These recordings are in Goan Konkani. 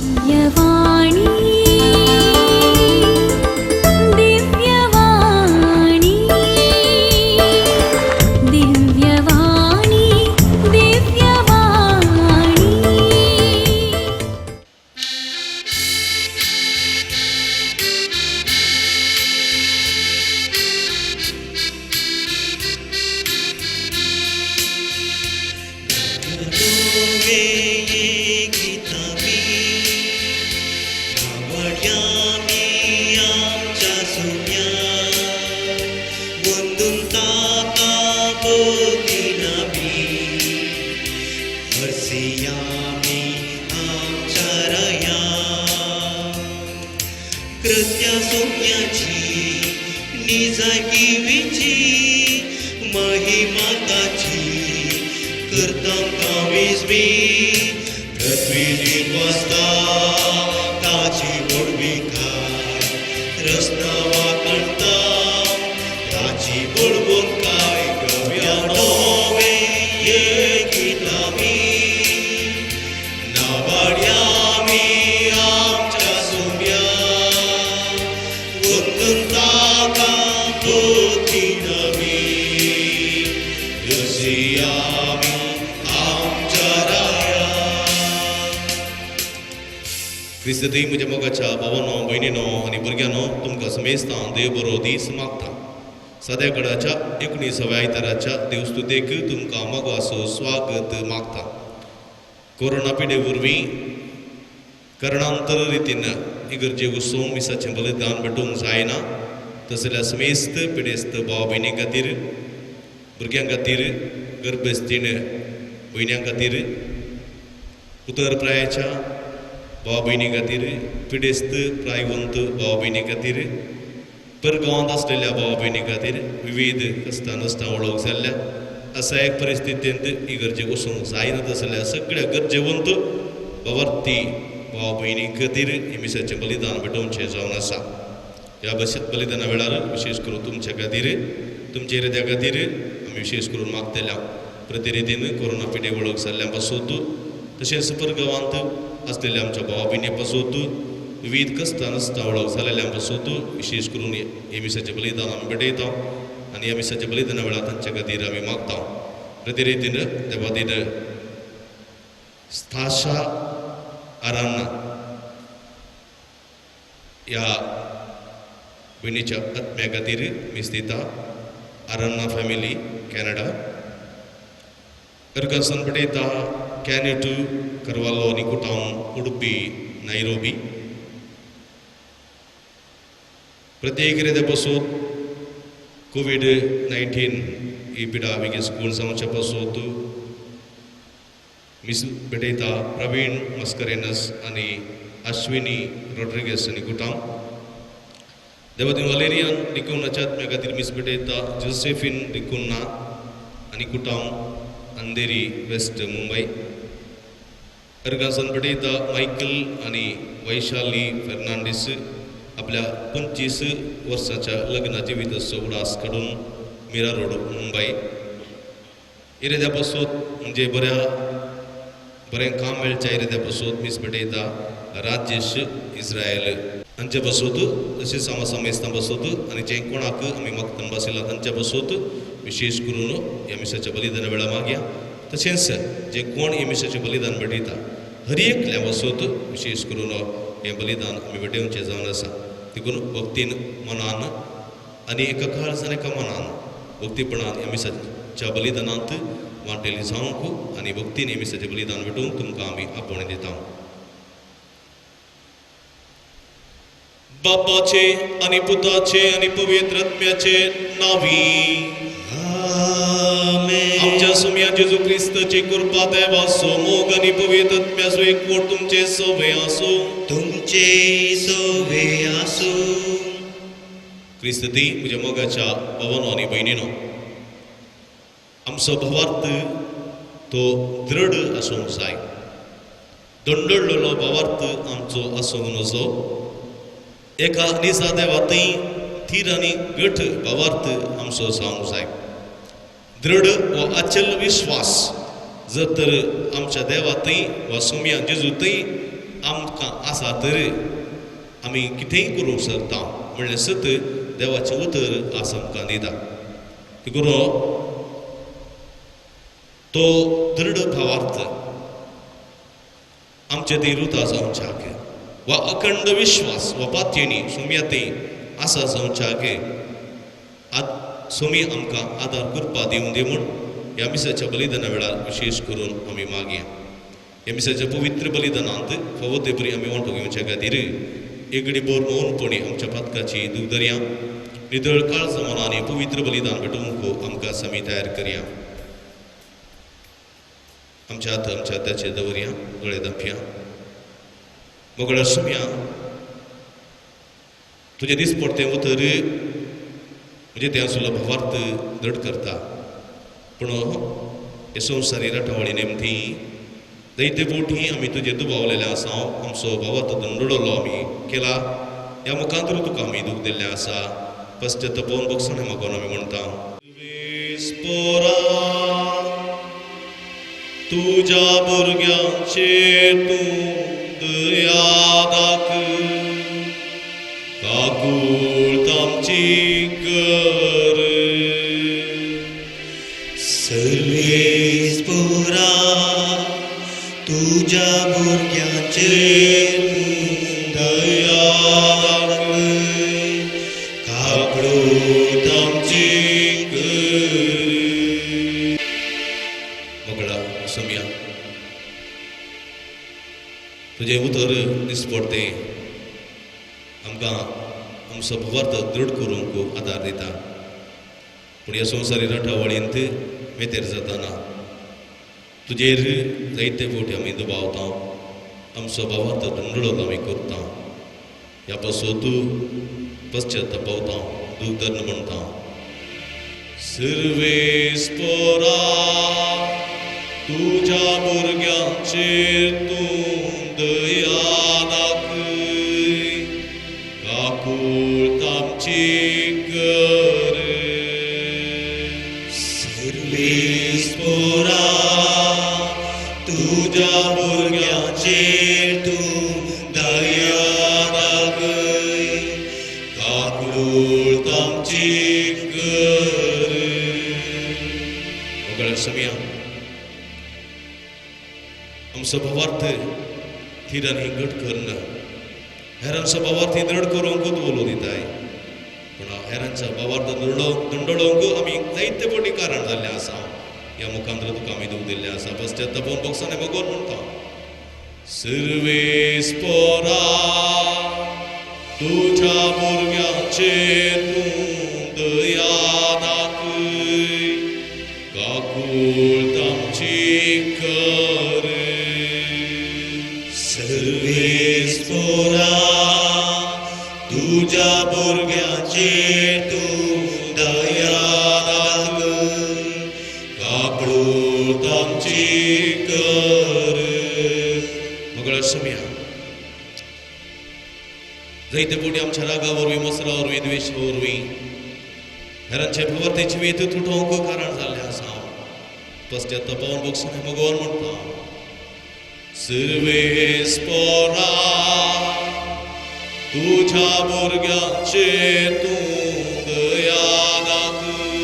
दिव्यवाणी, दिव्यवाणी, दिव्यवाणी, दिव्यवाणी. कृत्या सोम्याची निजायकीविची महिमा ताची करता कावीस बी पृथ्वी निर्वसता ताची व्हडविकाय रस्ता वाकणता ताची बडबडकाय गव्या नोवे ये गीतामी नावाड्यामी आमच्या सुम्या वंदन ताका पोती नवी रसियामी आमच्या राया. क्रिस्तदी म्हज्या मोगाच्या भावानो, भयणीनो आनी भुरग्यांनो, तुमकां समेस्तां देव बरो दीस मागता. सद्या कडाच्या 19व्या आयताराच्या देवस्तुतेक तुमकां मोगाचो स्वागत मागता. कोरोना पिडे वरवीं करणांतर रितीन इगर्जे उत्सव मिसाचें बलिदान भेटोवंक जायना तसल्या समेस्त पिडेस्त भाव भयणी खातीर, भुरग्यां खातीर, गर्भस्थीण भयण्यां खातीर, उतर प्रायाच्या भाव भयणी खातीर, पिडेस्त प्रायवंत भाव भयणी खातीर, परगांवांत आसलेल्या भाव भयणी खातीर, विविध कश्टां नश्टां वळख जाल्ल्या असहायक परिस्थितींत इगर्जे वचूंक जायना तसल्या सगळ्या गरजेवंत बावर्ती भाव भयणी खातीर हे मिसाचें बलिदान भेटोवचें जावन आसा. ह्या बलिदाना वेळार विशेश करून तुमच्या खातीर, तुमच्या हृदया खातीर आमी विशेश करून मागतल्या. प्रतिरितीन कोरोना पिडे वळख जाल्ल्या पासून, तशेंच परगांवांत आसलेल्या आमच्या भावा भयणी पासून, विविध कश्टां नश्टां वळख जाल्ल्या पासून विशेश करून हे मिसाचें बलिदान आमी भेटयता आनी ह्या मिसाच्या बलिदाना वेळार तांच्या खातीर आमी मागता. प्रतिरितीन देवादीन स्थाशा आरान्ना ह्या भयणीच्या आत्म्या खातीर मीस दिता. आरान्ना फॅमिली, कॅनडा. अर्गासन पटयता कॅनेटू करवालो आनी कुटाम, उडुपी, नायरोबी. प्रत्येक रित्या पासून कोवीड 19 ही पिडा बेगीन स्कूल जावच्या पासून मीस भेटयता प्रवीण मस्करेनस आनी अश्विनी रॉड्रिगस आनी कुटाम. देवतीन वलेरियन डिकुन्नाच्या आत्म्या खातीर मीस भेटयता जोसेफिन डिकुन्ना आनी कुटाम, अंधेरी वेस्ट, मुंबय. अर्गासन भेटयता मायकल आनी वैशाली फेर्नांडीस आपल्या 25 वर्साच्या लग्न जिविताचो उडास काडून, मीरा रोड, मुंबय. इरेद्या पासून म्हणजे बऱ्या बरें काम मेळच्या इरेद्या पासून मीस भेटयता राजेश इस्रायल हांचे पासून, तशेंच आमा समेस्तां पासून आनी जे कोणाक आमी मक्तन बसयला तांच्या पासून विशेश करून ह्या मिसाच्या बलिदाना वेळार मागया. तशेंच जे कोण ह्या मिसाचें बलिदान भेटयता हर एकल्या पासून विशेष करून हें बलिदान आमी भेटोवचें जावन आसा. देखून भक्तीन मनान आनी एका काळजान एका मनान भक्तीपणान ह्या मिसाच्या बलिदानांत वांटेली जावंक आनी भक्तीन ह्या मिसाचें बलिदान भेटोवंक तुमकां आमी आपोवणें दिता. बापाचे आनी पुताचे आनी पवित्र आत्म्याचे नांवी आमेन. आमच्या सुम्या जेजू क्रिस्ताची कृपा, देवाचो मोग आनी पवित्र आत्म्याचो एकवट तुमचे सवे आसूं. तुमचे सवे आसूं. क्रिस्त दी म्हज्या मोगाच्या भावानो आनी भयणीनो, आमचो भावार्थ तो दृढ आसूंक जाय. दंडळलेलो भावार्थ आमचो आसूंक नजो. एका निजा देवातय थीर आनी घट भावार्थ आमचो जावंक जाय. दृढ वा अचल विश्वास जर तर आमच्या देवातय वा सोम्या जेजूतय आमकां आसा तर आमी कितेंय करूंक शकता म्हणलें सत देवाचें उतर आज आमकां दिता. देखून तो दृढ भावार्थ आमचे थंय रुता जावच्याक वा अखंड विश्वास वा पातयेणी सोम्या थंय आसा जावच्याक सोमी आमकां आदार करपा दिवं दी म्हूण ह्या मिसाच्या बलिदाना वेळार विशेश करून आमी मागया. ह्या मिसाच्या पवित्र बलिदानांत फावो ते परी आमी वांटो घेवच्या खातीर एगडी बोर मौनपणी आमच्या पातकाची दूख धरया. नितळ काळजा मनांनी पवित्र बलिदान भेटोवंक आमकां समी तयार करया. आमच्या हात आमच्या हाताचेर दवरया, गळे दापया. मोगळ्या सुमया तुजें दिसपडतें उतर म्हणजे तें आसलो भावार्थ दृढ करता, पूण हे संवसारी राटावळी नेमती जायते फावटी आमी तुजेर दुबावलेले आसा. आमचो भावार्थ दंडडलो आमी केला, ह्या मुखांतर तुका आमी दूख दिल्लें आसा. पश्चातापोवन बक्षणें मागून आमी म्हणटा, तुज्या भुरग्यांचेर तूं दया दाखय, काकूळ आमची कर. सर्वेस्पोरा तुज्या भुरग्यांचेर तूं दया दाखय, काकूळ आमची कर. मोगळा सोम्या तुजें उतर दिसपडतें आमकां आमचो भावार्थ दृढ करूंक आदार दिता, पूण ह्या संवसारी राटावळींत मेतेर जाताना तुजेर जायते फावटी आमी दुबावता, आमचो भावार्थ दंडळो आमी करता. ह्या पासून तूं पश्चातापावता, दूख धरून म्हणटा, सर्वेस्पोरा तुज्या भुरग्यांचेर तूं दया दाखय, काकूळ आमची कर. सर्वेस्पोरा तुज्या भुरग्यांचेर तूं दया दाखय, काकूळ आमची कर. मोगळ्या समिया आमचो भावार्थ थीर आनी घट करून हेरांचो भावार्थ दृढ करूंकूच उलो दिताय, पूण हेरांच्या भावार्थ दंडळोवंक आमी जायते फावटी कारण जाल्लें आसा. ह्या मुखांतर तुका आमी दूख दिल्लें आसा. पश्चातापोवन बक्षाने भगवान म्हणटा, सर्वेस्पोरा तुज्या भुरग्यांचेर तूं दया दाखय, काकूळ आमची कर. सर्वेस्पोरा तुज्या भुरग्यांचेर तूं दया दाखय, काकूळ आमची कर. मोगळ्या सोम्या जायते फावटी आमच्या रागा वरवीं, मसरा वरवीं, द्वेशा वरवीं हेरांचे भावार्थी जिवीत तुटोवंक कारण जाल्लें आसा. पश्चातापावन बक्षणें भगवान म्हणटा, सर्वेस्पोरा तुज्या भुरग्यांचेर तूं दया दाखय,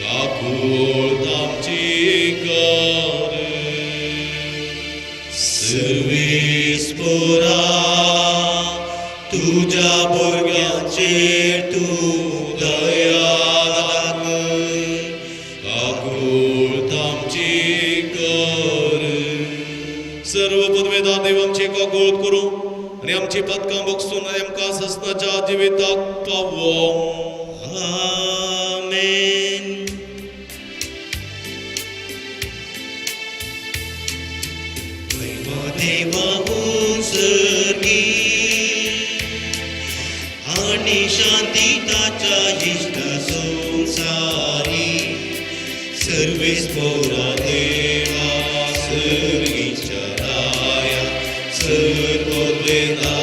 काकूळ आमची कर. सर्वेस्पोरा तुज्या भुरग्यांचेर तूं दया दाखय, काकूळ आमची कर. सर्व पदवेदा देव आमची काकूळ करूं आनी आमची पदकां बगसून आनी आमकां ससनाच्या जिविताक पावों. आमेन. देवा उत्सर्गी आनी शांती ताच्या इश्ट संवसारी, सर्वेस्पोरा देवा सर्गीच्या राया, सर्वोद्वेदा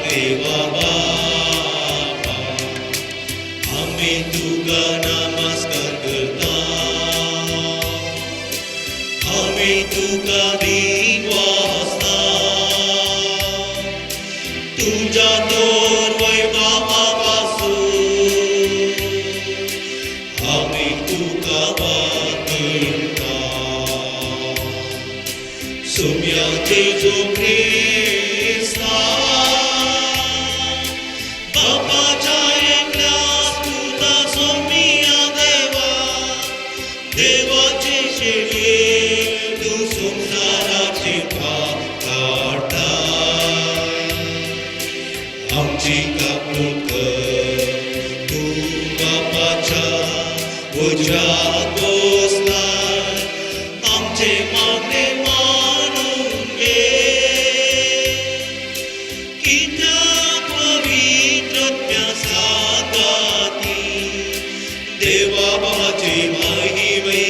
देवा बापा, आमी तुका नमस्कार करता, आमी तुका दिवासता. तुज्या तोर वैभवा पासून आमी तुका वाकयता. सुम्या जेजू क्रिस्ता, बापाच्या एकल्याच पुता सोमिया देवा, देवाचे शेळये तूं संवसाराचे पाप काडटा, आमची काकूट कर. तूं बापाच्या उजव्या बसला, आमचे मागणे मानून घे. कित्याक पवित्र सांगाती देवा बाबाचे महिमे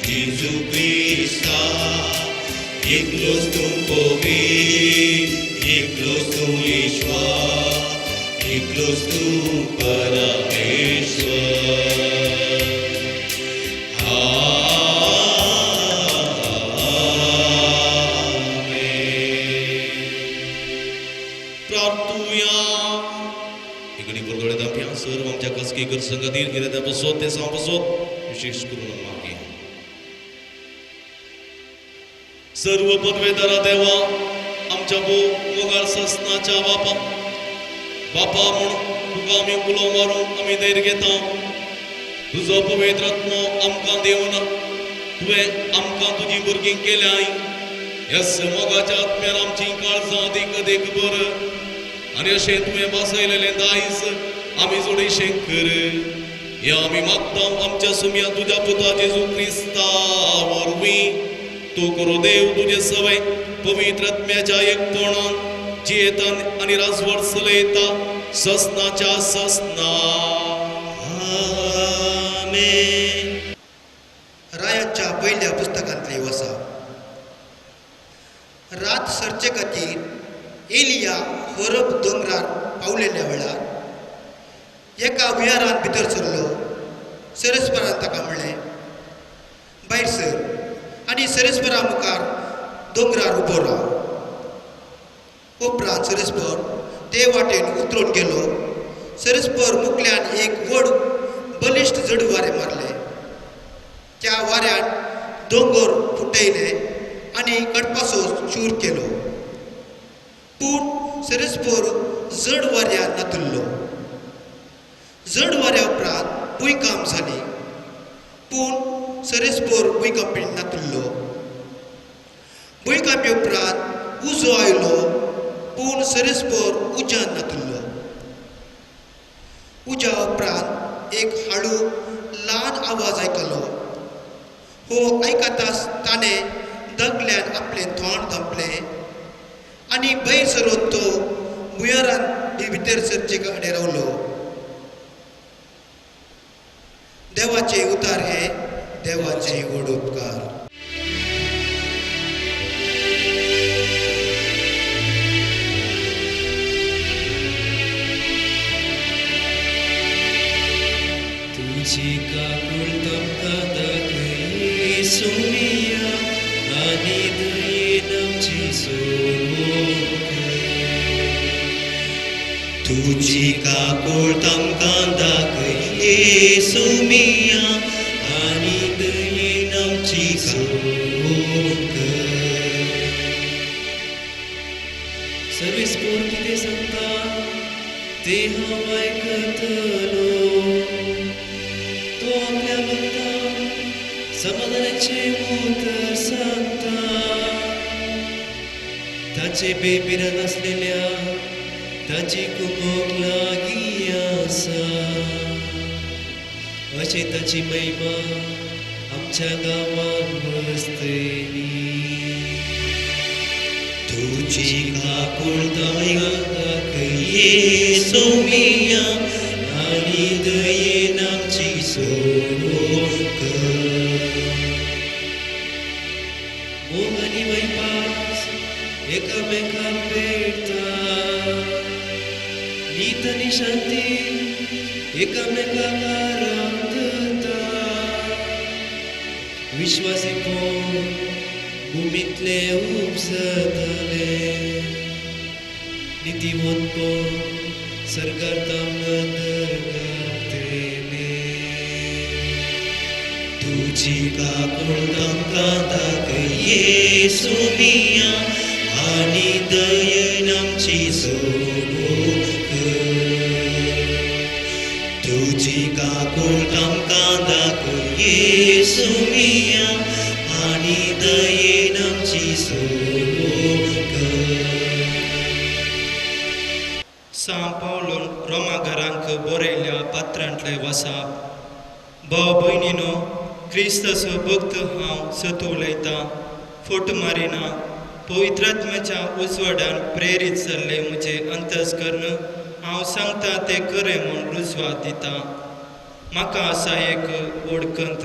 जेजू क्रिस्ता, एकलोच तूं पवित्र, एकलोच तूं ईश्वर, एकलोच तूं परमेश्वर. आमेन. प्रार्थुया. इकडे परगडे दांप्या सर्व आमच्या खासगी गरजां खातीर इराद्या बसोत ते बसोत विशेष करून मागे. सर्व पदवेदारा देवा, आमच्या भो मोगार ससनाच्या बापा, बापा म्हूण तुका आमी उलो मारूंक आमी धैर्य घेता. तुजो पवित्र आत्मो आमकां दिवन तुवें आमकां तुजी भुरगीं केल्याय. ह्या मोगाच्या आत्म्यान आमची काळजां देख देख बर आनी अशें तुवें बसयलेलें दायज आमी जोडीशें कर. हे आमी मागता आमच्या सुम्या तुज्या पुता जेजू क्रिस्ता वरवीं. तूं करो देव तुजे सवय पवित्र आत्म्याच्या एकपणान जियेता आनी राजवट चलयता ससनाच्या ससना. आमेन. रायाच्या पयल्या पुस्तकांतली वसा. रात सरचे खातीर एलिया होरब दोंगरार पावलेल्या वेळार एका विहारांत भितर सरलो. सरस्परान ताका म्हणलें, भायर सर आनी सरस्परा मुखार दोंगरार उबो राव. उपरांत सरस्पर ते वाटेन उतरून गेलो. सरस्पर मुकल्यान एक व्हड बलिश्ट जड वारें मारलें. त्या वाऱ्यान दोंगर फुटयले आनी कडपासो चूर केलो, पूण सरस्पर जड वाऱ्यान नातुल्लो. जड वाऱ्या उपरांत भुंयकांप जाली, पूण सरस्पर भुंयकांपीन नातुल्लो. भुंयकांपी उपरांत उजो आयलो, पूण सरस्पर उज्यान नातुल्लो. उज्या उपरांत एक हाळू ल्हान आवाज आयकलो. हो आयकताच ताणें दगल्यान आपलें तोंड धांपलें आनी भायर सरून तो भुंयारान भितर सरचे कडेन रावलो. देवाचे उतार हे देवाचे व्हड उपकार. तुजी काकूळ आमकां दाखय सुमिया आनी दयेन आमची सोडवण कर. तुजी काकूळ आमकां दाखय सुमिया आनी दयेन आमची सोडवण कर. सर्वीस पोर कितें सांगता तें हांव आयकतलो. तो आपल्या भक्तांक समाधानाचें उतर सांगता. ताचे बेबिरान आसलेल्या ताची कुमोक लागीं आसा. अशें ताची महिमा आमच्या गांवांत वसतली. तुजी काकूळ दाखय सोमिया आनी दयेन आमची सोडवण कर. मोग आनी वैपास एकामेकांक पेटता. नीत आनी शांती एकामेकाक आराम दिता. विश्वासीपण भुमींतलें उपजतलें. नितीवंतपण सर्गार तांकां दर्गातलें. तुजी काकूळ तांकां दाखय येसू मिया आनी दयेन आमची सोडोवंक कर. तुजी काकूळ तांकां दाखय येसू मिया आनी दयेन आमची सोडोवंक कर. सां पावलोन रोमा घरांक बरयल्या पात्रांतले वसाप. भाव भयणीनो, क्रिस्ताचो भक्त हांव सत उलयतां, फोट मारिना. पवित्रात्म्याच्या उजवाडान प्रेरीत जाल्लें म्हजें अंतस्कर्ण हांव सांगता तें खरें म्हूण रुजवात दिता. म्हाका आसा एक व्हड खंत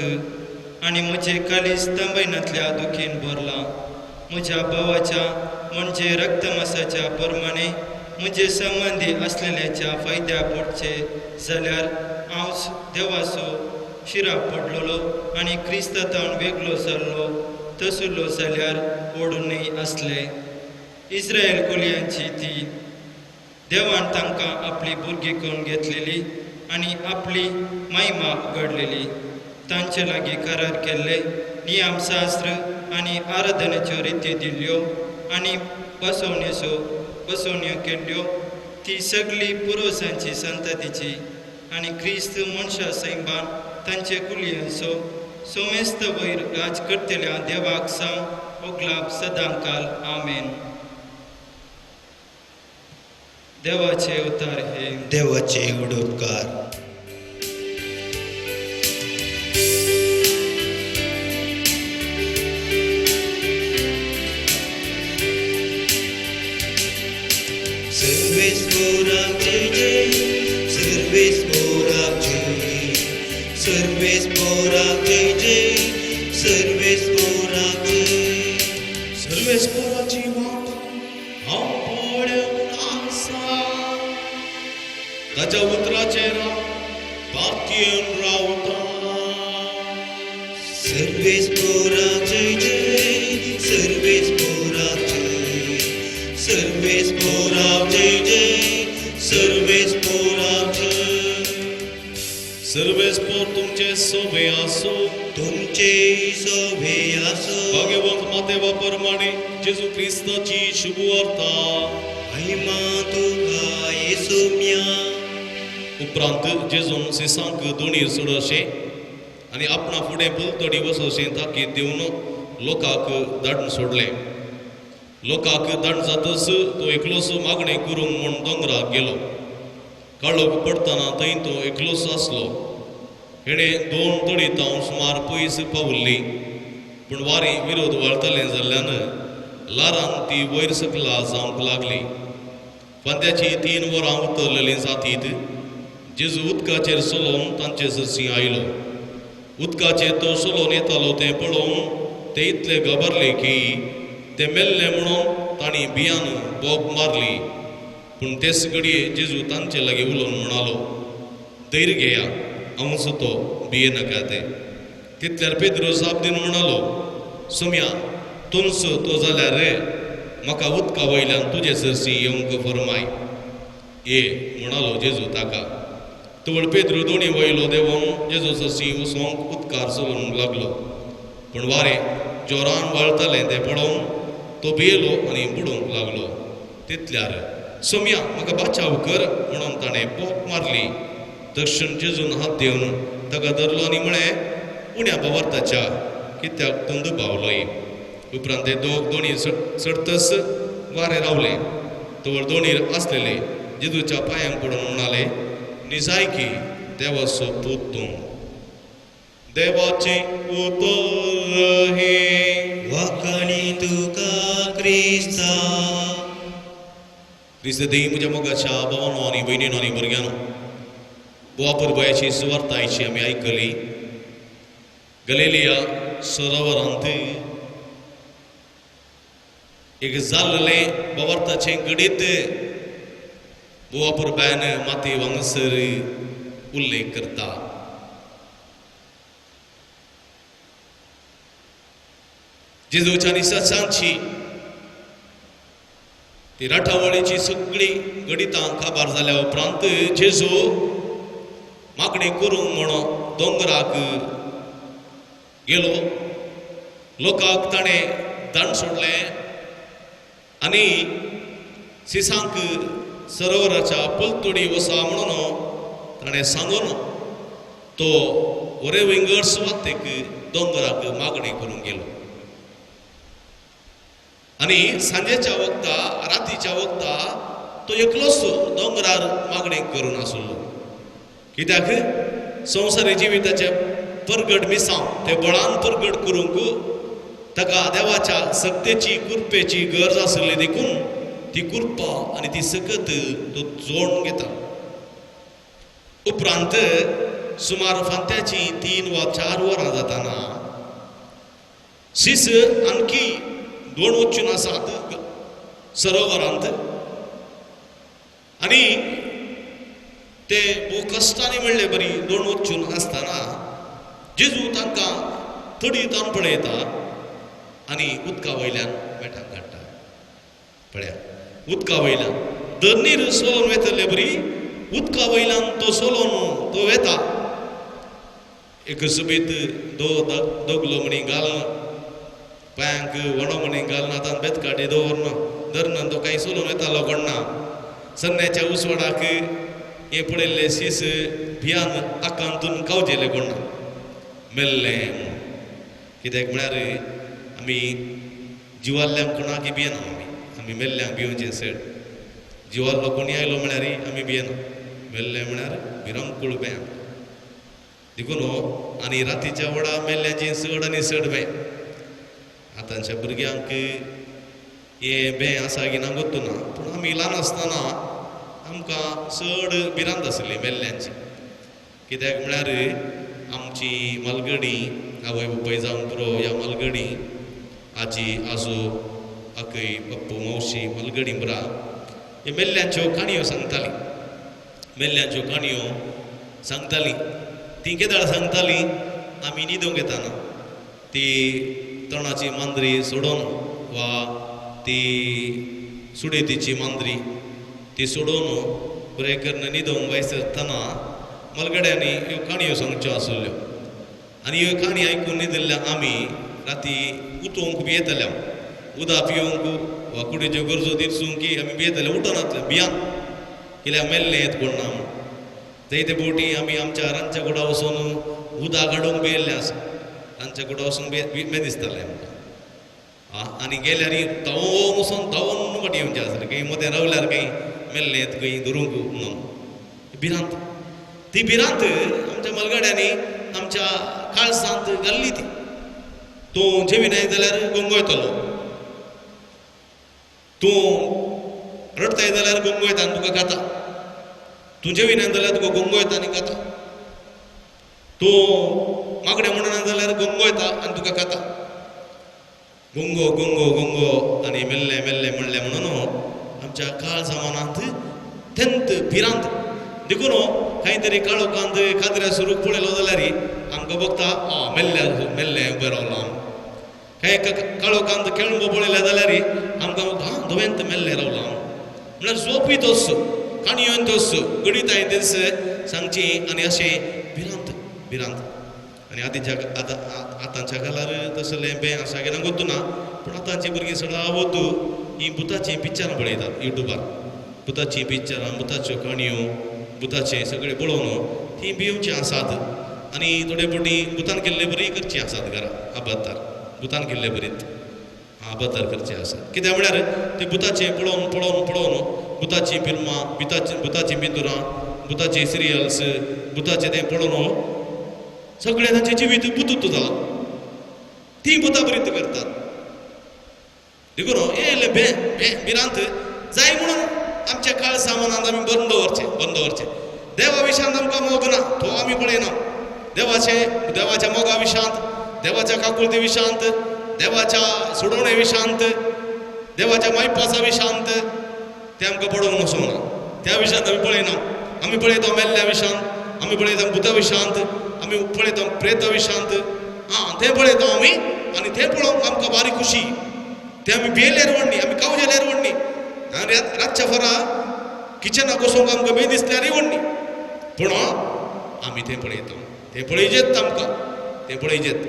आनी म्हजें काळीज तांबयनांतल्या दुखीन भरलां. म्हज्या भावाच्या म्हणजे रक्तमासाच्या प्रमाणे म्हजे संबंदी आसलेल्याच्या फायद्या पडचे जाल्यार हांव देवाचो शिरा पडलेलो आनी क्रिस्ता तावन वेगळो जाल्लो तसलो जाल्यार ओडूनय आसले. इस्रायल कोलयांची ती देवान तांकां आपली भुरगीं करून घेतलेली आनी आपली महिमा उगडलेली. तांचे लागीं करार केल्ले नियमशास्त्र आनी आराधनेच्यो रिती दिल्ल्यो आनी बसवण्यो केल्ल्यो. ती सगळी पुर्वजांची संततीची आनी क्रिस्त मनशा सैमान तांचे कुलयांचो सोमेस्त वयर राज करतल्या देवाक सावन ओगलाप सदांकाल. आमेन. देवाचे उतार हे. देवाचे उडोपकार. सर्वेस पोराक जय जय, सर्वेस पोराक जय, सर्वेस पोराक जय जय, सर्वेस पोराक जय. सर्वेस पोराची वाट हांव पळोवन आसा, ताच्या उतराचेर हांव पातयेवन रावता. सर्वेस पोराक जय जय, सर्वेस पोराक जय, सर्वेस पोराक जय जय, सर्वेस पोराक जय. सर्वेस पोर तुमचे सोबे आसूं. तुमचे सोभे आसो. भाग्यवंत माते प्रमाणे जेजू क्रिस्ताची शुभ वार्ता. महिमा तुका येसू म्या. उपरांत जेजून सिसांक दोणीर चडशें आनी आपणा फुडें पलतडी वचशें ताकीद दिवन लोकांक धाडून सोडलें. लोकांक धाडून जातच तो एकलोच मागणें करूंक म्हूण दोंगराक गेलो. काळोख पडटना थंय तो एकलोच आसलो. हेणें दोन तडी तावन सुमार पयस पावल्ली, पूण वारें विरोध वळतालें जाल्ल्यान ल्हारान ती वयर सकला जावंक लागली. फांत्याची 3 वरां उतरलेलीं जातीत जेजू उदकाचेर चलोवन तांचे सरशी आयलो. उदकाचेर तो चलोवन येतालो तें पळोवन ते इतले घाबरले की ते मेल्ले म्हणून तांणी भियान बोब मारली. पूण तेच घडये जेजू तांचे लागीं उलोवन म्हणालो, धैर्य घेया, हांवूच तो, भिये नाका. ते तितल्यार पेद्रो जाप दिवन म्हणालो, सोम्या तुमचो तो जाल्यार रे म्हाका उदका वयल्यान तुजे सरशी येवंक फरमाय. ये म्हणालो जेजू ताका. तवळ पेद्रो दोणी वयलो देंवोन जेजू सरशी वचोंक उदकार चलोवंक लागलो. पूण वारें जोरान वळतालें तें पळोवन तो भियेलो आनी बुडोवंक लागलो. तितल्यार सोम्या म्हाका बाचाव कर म्हणून ताणें बोब मारली. दक्षिण जेजून हात दिवन ताका धरलो आनी म्हळें, उण्या पवार्थाच्या कित्याक तूं दुबावलोय. उपरांत ते दोग दोणी चडतच वारें रावले. तवळ दोणीर आसलेले जेजूच्या पांयांक पडून म्हणाले, निजायकी देवाचो पूत तूं. देवाचें उतर हें. वाखाणी तुका क्रिस्ता. क्रिस्त देई म्हज्या मोगाच्या भावानो आनी भयणीनो आनी भुरग्यांनो, बोवा परबयाची सुवार्ता आयची आमी आयकली. गलेलिया सरोवरांत एक जाल्लें बोवार्थाचें घडीत बोवा परबयान माती वांगसर उल्लेख करता. जेजूच्या निसांची ती राठावळीची सगळी गणितां काबार जाल्या उपरांत जेजू मागणी करूंक म्हणून दोंगराक गेलो. लोकांक ताणें दांड सोडलें आनी सिसांक सरोवराच्या पलतडी वसा म्हणून ताणें सांगून तो वरे विंगड सुवातेक दोंगराक मागणी करूंक गेलो. आनी सांजेच्या वखदा रातीच्या वखदा तो एकलोच दोंगरार मागणी करून आसलो. कित्याक संवसारी जिविताचे परगट मिसांव ते बळान परगट करूंक ताका देवाच्या सक्तेची कृपेची गरज आसली देखून ती कृपा आनी ती सकत तो जोडून घेता. उपरांत सुमार फांत्याची 3 वा 4 वरां जाताना शीस आणखी 2 वचून आसात सरोवरांत आनी ते भोव कश्टांनी म्हणले बरी 2 वचून आसतना जेजू तांकां तडी ताण पळयता आनी उदका वयल्यान मेटां काडटा. पळया उदका वयल्यान धरणीर सोलोन वेतले बरी उदका वयल्यान तो सोलोन तो वेता. एक सुबीत दोगलो म्हणी घालना पांयांक वणो म्हणी घालना आतां बेतकाटी दवरना धरना तो कांय सोलोन वेतालो कोणना. सन्याच्या उसवाडाक हे पळयल्ले शीस भियान आकांतून कावजेले कोणना मेल्लें म्हणून. कित्याक म्हळ्यार आमी जिवाल्ल्यांक कोणाक भियेना, आमी आमी मेल्ल्यांक भिवचें चड. जिवाल्लो कोणी आयलो म्हळ्यार आमी भियेना, मेल्लें म्हळ्यार भिरांकूळ भंय आमकां. देखून आनी रातीच्या वडा मेल्ल्याचें चड आनी चड भंय. आतांच्या भुरग्यांक हें भंय आसा की ना गोत्तू ना, पूण आमी ल्हान आसतना आमकां चड भिरांत आसली मेल्ल्यांची. कित्याक म्हळ्यार आमची मालगडी आवय बापूय जावन पुरो ह्या मालगडी आजी आजो आकय पप्पू मावशी मालगडी बुरा हे मेल्ल्यांच्यो काणयो सांगताली. मेल्ल्यांच्यो काणयो सांगताली. ती केदाळ सांगताली आमी न्हिदूंक येताना ती तणाची मांद्री सोडोवन वा ती सुडेतीची मांद्री ती सोडोवन बरें करून न्हिदोवंक भायर सरतना मलगड्यांनी ह्यो काणयो सांगच्यो आसल्यो. आनी ह्यो काणी आयकून न्हिदिल्ल्या आमी राती उठोवंक भियेतले, उदक पिवंक वा कुडीच्यो गरजो दिसूंक की आमी भियेतले, उठनातले भियान कित्याक मेल्लें येत कोण ना म्हूण. जायते फावटी आमी आमच्या रांदच्या कुडा वचून उदक हाडूंक भियेल्लें आसा. रांदच्या कुडा वचून बे दिसतालें आमकां. आनी गेल्यार धांवून वचून धांवून फाटीं येवचें आसलें, खंय मदें रावल्यार खंय मेल्लें येत खंय धरूंक म्हणून भिरांत. ती भिरांत आमच्या मलगड्यांनी आमच्या काळसांत घाल्ली. ती तूं जेविनाय जाल्यार गोंगोयतलो, तूं रडताय जाल्यार गोंगोयता आनी तुका खाता, तूं जेविनाय जाल्यार तुका गोंगोयता आनी खाता, तूं मागणें म्हणना जाल्यार गोंगोयता आनी तुका खाता. गोंगो गोंगो गोंगो आनी मेल्लें मेल्लें म्हणलें म्हणून आमच्या काळजा मनांत तेंत भिरांत. देखून कांय तरी काळोखांत कादऱ्या सुरूक पळयलो जाल्यार आमकां बघता मेल्ल्या मेल्लें उबें रावलां. कांय काळोखांत केळंबो पळयल्या जाल्यार आमकां हां धवेंत मेल्लें रावलां म्हळ्यार झोपूय तोच, काणयोय तोच, गणिताय तेच सांगची आनी अशें भिरांत भिरांत. आनी आतांच्या आतां आतांच्या काळार तसलें बें आसा की ना गोत्तू ना, पूण आतांची भुरगीं सदांच हीं भुताचीं पिक्चरां पळयतात युट्यूबार. भुताचीं पिक्चरां, भुताच्यो काणयो, भुताचें सगळें पळोवन तीं भिवचीं आसात. आनी थोडे फावटी भुतान केल्ले बरी करचीं आसात घरा आबादार भुतान केल्ले बरीत आबादार करचें आसात. कित्याक म्हळ्यार ते भुताचें पळोवन पळोवन पळोवन भुताचीं फिल्मां, भुताचीं पिंतुरां, भुताचीं सिरियल्स, भुताचें तें पळोवन सगळें तांचें जिवीत भुतूत जालां. तीं भुतां बरीत करतात. देखून हें भे भिरांत जाय म्हणून आमच्या काळसा मनांत आमी बंद दवरचें, बंद दवरचें. देवा विशयांत आमकां मोग ना, तो आमी पळयना. देवाचे देवाच्या मोगा विशयांत, देवाच्या काकुळती विशयांत, देवाच्या सोडवणे विशयांत, देवाच्या मायपासा विशयांत तें आमकां पडोवंक वचूंक ना. त्या विशयांत आमी पळयना. आमी पळयता मेल्ल्या विशयांत, आमी पळयता भुता विशयांत, आमी पळयता प्रेता विशयांत. आं तें पळयता आमी आनी तें पळोवंक आमकां बारीक खुशी. तें आमी भियेल्यार व्हडली, आमी कावजेल्यार व्हडली. रातच्या फरा किचनाक वचूंक आमकां बी दिसल्यार व्हडली, पूण आमी तें पळयता, तें पळयजेत आमकां, तें पळयजेत.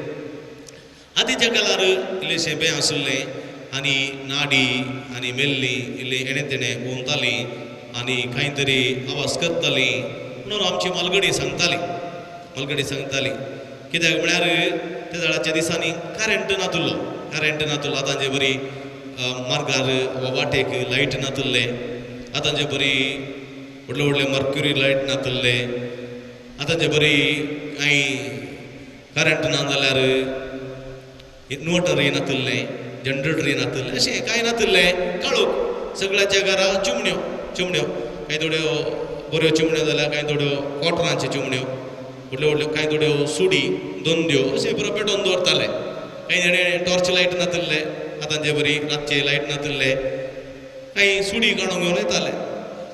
आदीच्या काळार इल्लेशें बें आशिल्लें आनी नाडी आनी मेल्ली इल्ली हेणें तेणें भोंवताली आनी कांय तरी आवाज करताली म्हणून आमची मालगडी सांगताली, मालगडी सांगताली. कित्याक म्हळ्यार त्या वेळाच्या दिसांनी करंट नातुल्लो, करंट नातुल्लो. आतांचे बरी मार्गार वा वाटेक लायट नातुल्ले, आतांचे बरी व्हडले व्हडले मर्क्युरी लायट नातुल्ले, आतांचे बरी कांय करंट ना जाल्यार इन्वर्टरय नातुल्लें, जनरेटरय नातुल्लें, अशें कांय नातुल्लें. काळोख, सगळ्याच्या घरा चिमण्यो, चिमण्यो, कांय थोड्यो बऱ्यो चिमण्यो जाल्यार कांय थोड्यो कॉटनाच्यो चिमण्यो, व्हडल्यो व्हडल्यो, कांय थोड्यो सुडी दोंद्यो अशें बरो पेटोवन दवरताले. कांय जाणें टॉर्च लायट नातुल्ले, आतांचे बरी रातचे लायट नातुल्ले, कांय सुडी काडून घेवन येताले.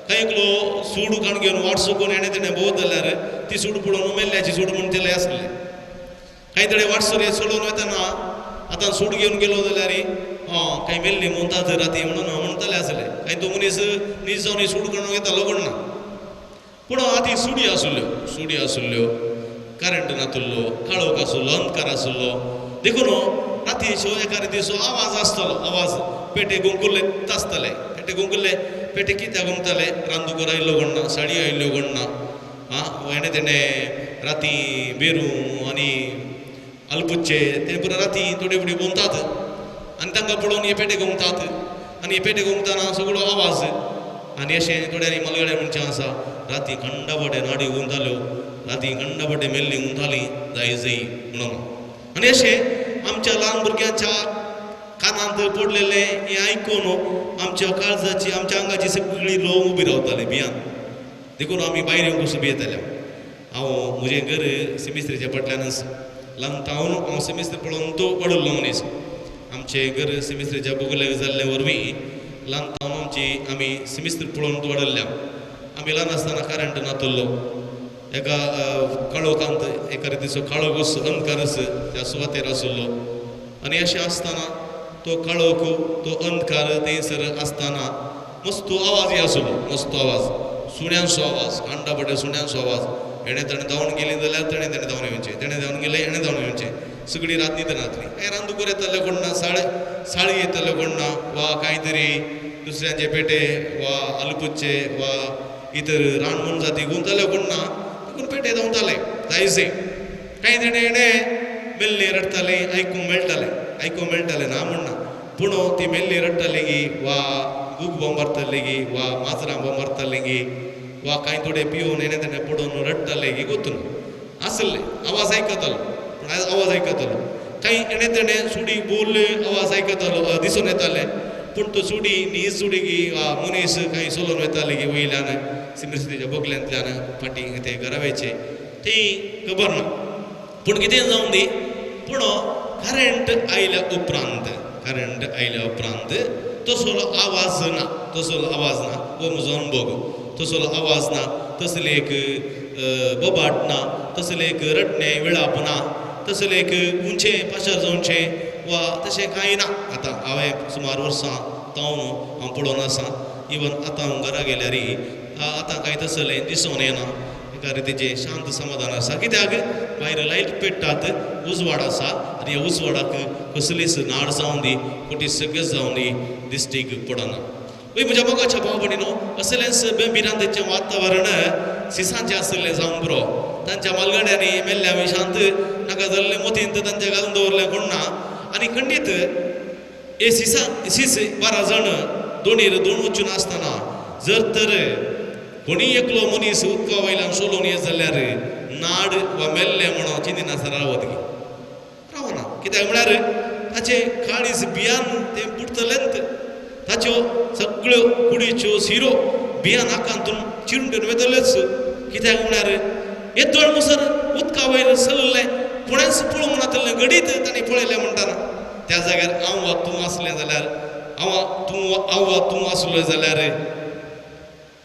कांय एकलो सूड काडून घेवन वाट चुकून हेणें तेणें भोंवत जाल्यार ती सूड पळोवन मेल्ल्याची सूड म्हूण ते आसले. कांय थोडे वाटसर सोडून वतना आतां सूड घेवन गेलो जाल्यार कांय मेल्ली म्हणटात राती म्हणून म्हणटाले आसले. कांय तो मनीस नीज जावन सूड काडून येतालो कोण ना, पूण आतां सुडी आसल्यो, सुडी आसल्यो, करंट नातुल्लो, काळोख आसलो, अंधकार आसलो. देखून राती शो एका रितीचो आवाज आसतालो, आवाज पेटे गुंकुल्ले आसताले, पेटे गुंकुल्ले, पेटे कित्याक गुंगताले? रांदुकर आयिल्लो कोण ना, साडी आयिल्ल्यो कोण ना, आं हेणें तेणें राती बेरू आनी अल्पुच्चे ते पुरो राती थोडे फुडें भोंवतात आनी तांकां पळोवन हे पेटे गुंगतात आनी हे पेटे गुंगतना सगळो आवाज. आनी अशें थोड्यांनी मलगडे म्हणचें आसा, राती खंडापाटे नाडी गुंताल्यो, राती खंडापाटे मेल्ली गुंताली जाय जय म्हणून. आनी अशें आमच्या ल्हान भुरग्यांच्या कानांत पडलेलें हें आयकून आमच्या काळजाची, आमच्या आंगाची सगळी लोक उबी रावताली भियान. देखून आमी भायर येवंक कसो भियेताले. हांव म्हजें घर सिमिस्त्रीच्या फाटल्यानच, ल्हान तावन हांव सिमिस्त्री पळोवन तो वाडुल्लो मनीस. आमचें घर सिमिस्त्रीच्या बगलेक जाल्ले वरवीं ल्हान तावन आमची आमी सिमिस्त्री पळोवन तो वाडल्ल्या. आमी ल्हान आसतना करंट नातुल्लो, एका काळोखांत एका रितीचो काळोखूच अंधकारच त्या सुवातेर आशिल्लो. आनी अशें आसतना तो काळोख, तो अंधकार थंयसर आसतना मस्त आवाजय आसलो, मस्त आवाज, सुण्यांचो आवाज, कांडापटे सुण्यांचो आवाज. हेणें तेणें धांवन गेली जाल्यार तेणें तेणें धांवन येवचें, तेणें धांवन गेलें हेणें धांवन येवचें, सगळी रात न्हिद नातली. कांय रांदुकर येताले कोण ना, साळी येताल्यो कोण ना, वा कांय तरी दुसऱ्यांचे पेटे वा आलपुच्चे वा इतर रान मोनजाती गुंताल्यो कोण ना, देखून पेटे धांवताले जायचे. कांय तेणें हेणें मेल्ले रडटाले, आयकूंक मेळटालें, आयकूंक मेळटालें ना म्हण ना, पूण ती मेल्ली रडटाली गी वा गूग बोंब मारताली गी वा माजरां बोंब मारताली गी वा कांय थोडे पिवन हेणें तेणें पडून रडटाले गी गोतून आसले. आवाज आयकतालो, पूण आवाज आयकतालो. कांय हेणें तेणें सुडी बोल्ले आवाज आयकतालो, दिसून येताले, पूण तो सुडी न्हीज सुडी गी वा मनीस कांय चलोवन वताले गी वयल्यान सिमिस्त्रीच्या बगल्यांतल्यान फाटीं ते घराव्याचे ती खबर ना. पूण कितें जावन दी, पूण करंट आयल्या उपरांत, करंट आयल्या उपरांत तसलो आवाज ना, तसलो आवाज ना, हो म्हजो अनुभव. तसलो आवाज ना, तसलें एक बोबाट ना, तसलें एक रडणें विळाप ना, तसलें एक उंचें पाशार जावचें वा तशें कांय ना. आतां हांवें सुमार वर्सां तावन हांव पळोवन आसा. इवन आतां हांव घरा गेल्यार आतां कांय तसलें दिसून येना. एका रितीचें शांत समाधान आसा, कित्याक भायर लायट पेट्टात, उजवाड आसा आनी ह्या उजवाडाक कसलीच नाड जावन दी, खोटी सगळें जावन दी दिश्टीक पडना. वय म्हज्या मोगाच्या भाव भयणीनो, असलेंच भिरांतेचें वातावरण सिसांचें आशिल्लें जावंक पुरो. तांच्या मालगाड्यांनी मेल्ल्या विशांत नाका जाल्लें मोतींत तांच्या घालून दवरलें कोण ना. आनी खंडीत हे सिसा सीस 12 जाण दोणीर दोण वचून आसतना जर तर कोणी एकलो मनीस उदका वयल्यान सोलोवन येत जाल्यार नाड वा मेल्लें म्हणून चिंतिनासतना रावत गी रावना. कित्याक म्हळ्यार ताचें काळीज बियान तें बुडटलेंत, ताच्यो सगळ्यो कुडीच्यो सिरो बियान आकांतून चिरून वयतल्योच. कित्याक म्हळ्यार येदोळ मुसर उदका वयर चल्लें कोणेंच पळोवंक नातलें, घडीत तांणी पळयलें म्हणटाना. त्या जाग्यार हांव वा तूं आसलें जाल्यार, हांव वा तूं आसलो जाल्यार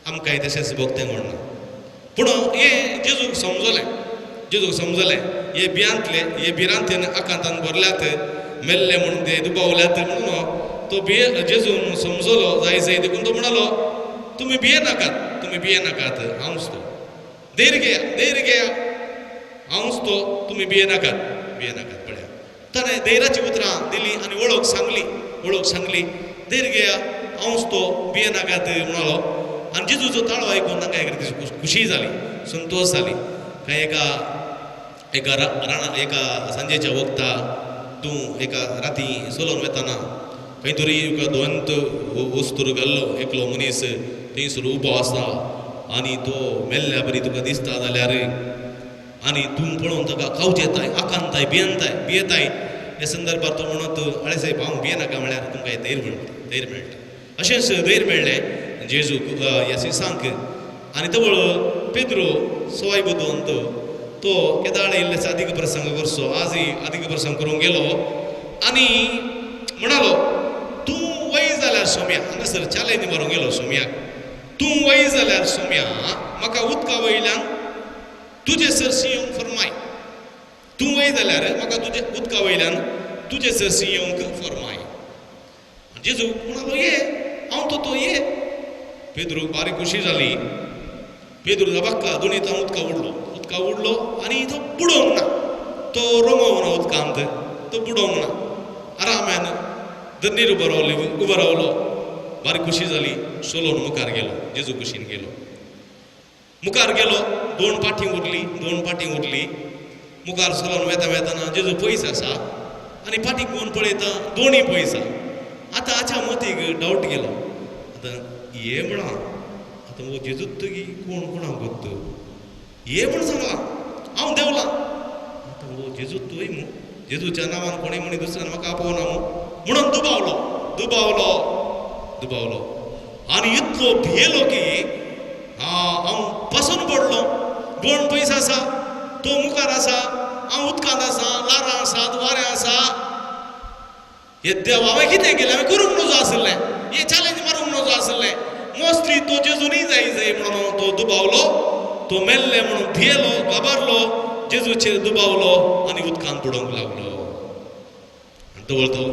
आमकांय तशेंच भोगतें कोण ना. पूण हें जेजूक समजलें, जेजूक समजलें हे भिरांतले, हे भिरांतेन आकांतान भरल्यात, मेल्ले म्हूण ते दुबावल्यात म्हणून तो भिये जेजून समजलो जाय जाय देखून तो म्हणालो तुमी भिये नाकात, तुमी भिये नाकात, हांवच तो, धैर्य घेया, धैर्य घेया, हांवच तो, तुमी भिये नाकात, भिये नाकात. पळया ताणें धैर्याची उतरां दिली आनी वळख सांगली, वळख सांगली, धैर्य घेया, हांवच तो, भिये नाकात म्हणालो. आनी जेजूचो ताळो आयकून तांकां एक खुशी जाली, संतोश जाली. कांय एका एका राणा एका सांजेच्या वखता तूं एका राती चलोवन वेताना खंय तरी एका दोन वस्तूर घाल्लो एकलो मनीस थंयसर उबो आसा आनी तो मेल्ल्या बरी तुका दिसता जाल्यार आनी तूं पळोवन ताका खावच येताय, आकांताय, भियेंताय, भियेताय. ह्या संदर्भार तो म्हणत आळे साहेब हांव भियेनाका म्हळ्यार तुमकां धैर्य मेळटा, धैर्य मेळटा. अशेंच धैर्य मेळ्ळें जेजूक ह्या सिसांक. आनी तवळ पेद्रो सवाय बदोवन तो केदाळ इल्लेसो अधिक प्रसंग करचो, आजय अधिक प्रसंग करूंक गेलो आनी म्हणालो तूं वय जाल्यार सोम्या, हांगासर चॅलेंज मारूंक गेलो सोम्याक, तूं वय जाल्यार सोम्या म्हाका उदका वयल्यान तुजे सरशी येवंक फरमाय, तूं वय जाल्यार म्हाका तुजे उदका वयल्यान तुजे सरशी येवंक फरमाय. जेजू म्हणालो ये, हांव तो ये. पेद्रूक बारीक खुशी जाली. पेद्रू बाक्का दोनी तां उदका उडलो, उदका उडलो आनी तो बुडोवंक ना, तो रोमोवंक ना उदकांत, तो बुडोवंक ना, आरामान धरणीर उबो रावलो, उबो रावलो. बारीक खुशी जाली. चलोवन मुखार गेलो, जेजू कुशीन गेलो, मुखार गेलो, दोन पाटी उरली, दोन पाटी उरली. मुखार चलोवन वेता वेताना जेजू पयस आसा आनी पाटीक कोण पळयता दोनूय पयस आसा. आतां हाच्या मतीक डावट गेलो, आतां हे म्हणा आतां हो जेजूच तुगी कोण कोणाक गोत्त हे म्हण सांगलां हांव देंवलां, आतां हो जेजूच तुय मू, जेजूच्या नांवान कोणूय म्हणी दुसऱ्यान म्हाका आपोवना मू म्हणून दुबावलो, दुबावलो, दुबावलो आनी इतलो भियेलो की हांव पसून पडलो. दोन पयस आसा, तो मुखार आसा, हांव उदकांत आसा, लारां आसात, वारें आसा, हे देव हांवें कितें केलें, हांवें करूंक नजो आशिल्लें, हे चॅलेंज मारूंक नजो आशिल्लें. मोस्टली तो जेजूनय जाय जाय म्हणून तो दुबावलो, तो मेल्ले म्हणून भियेलो, घाबरलो, जेजूचेर दुबावलो आनी उदकांत बुडोवंक लागलो. आनी तवळ तो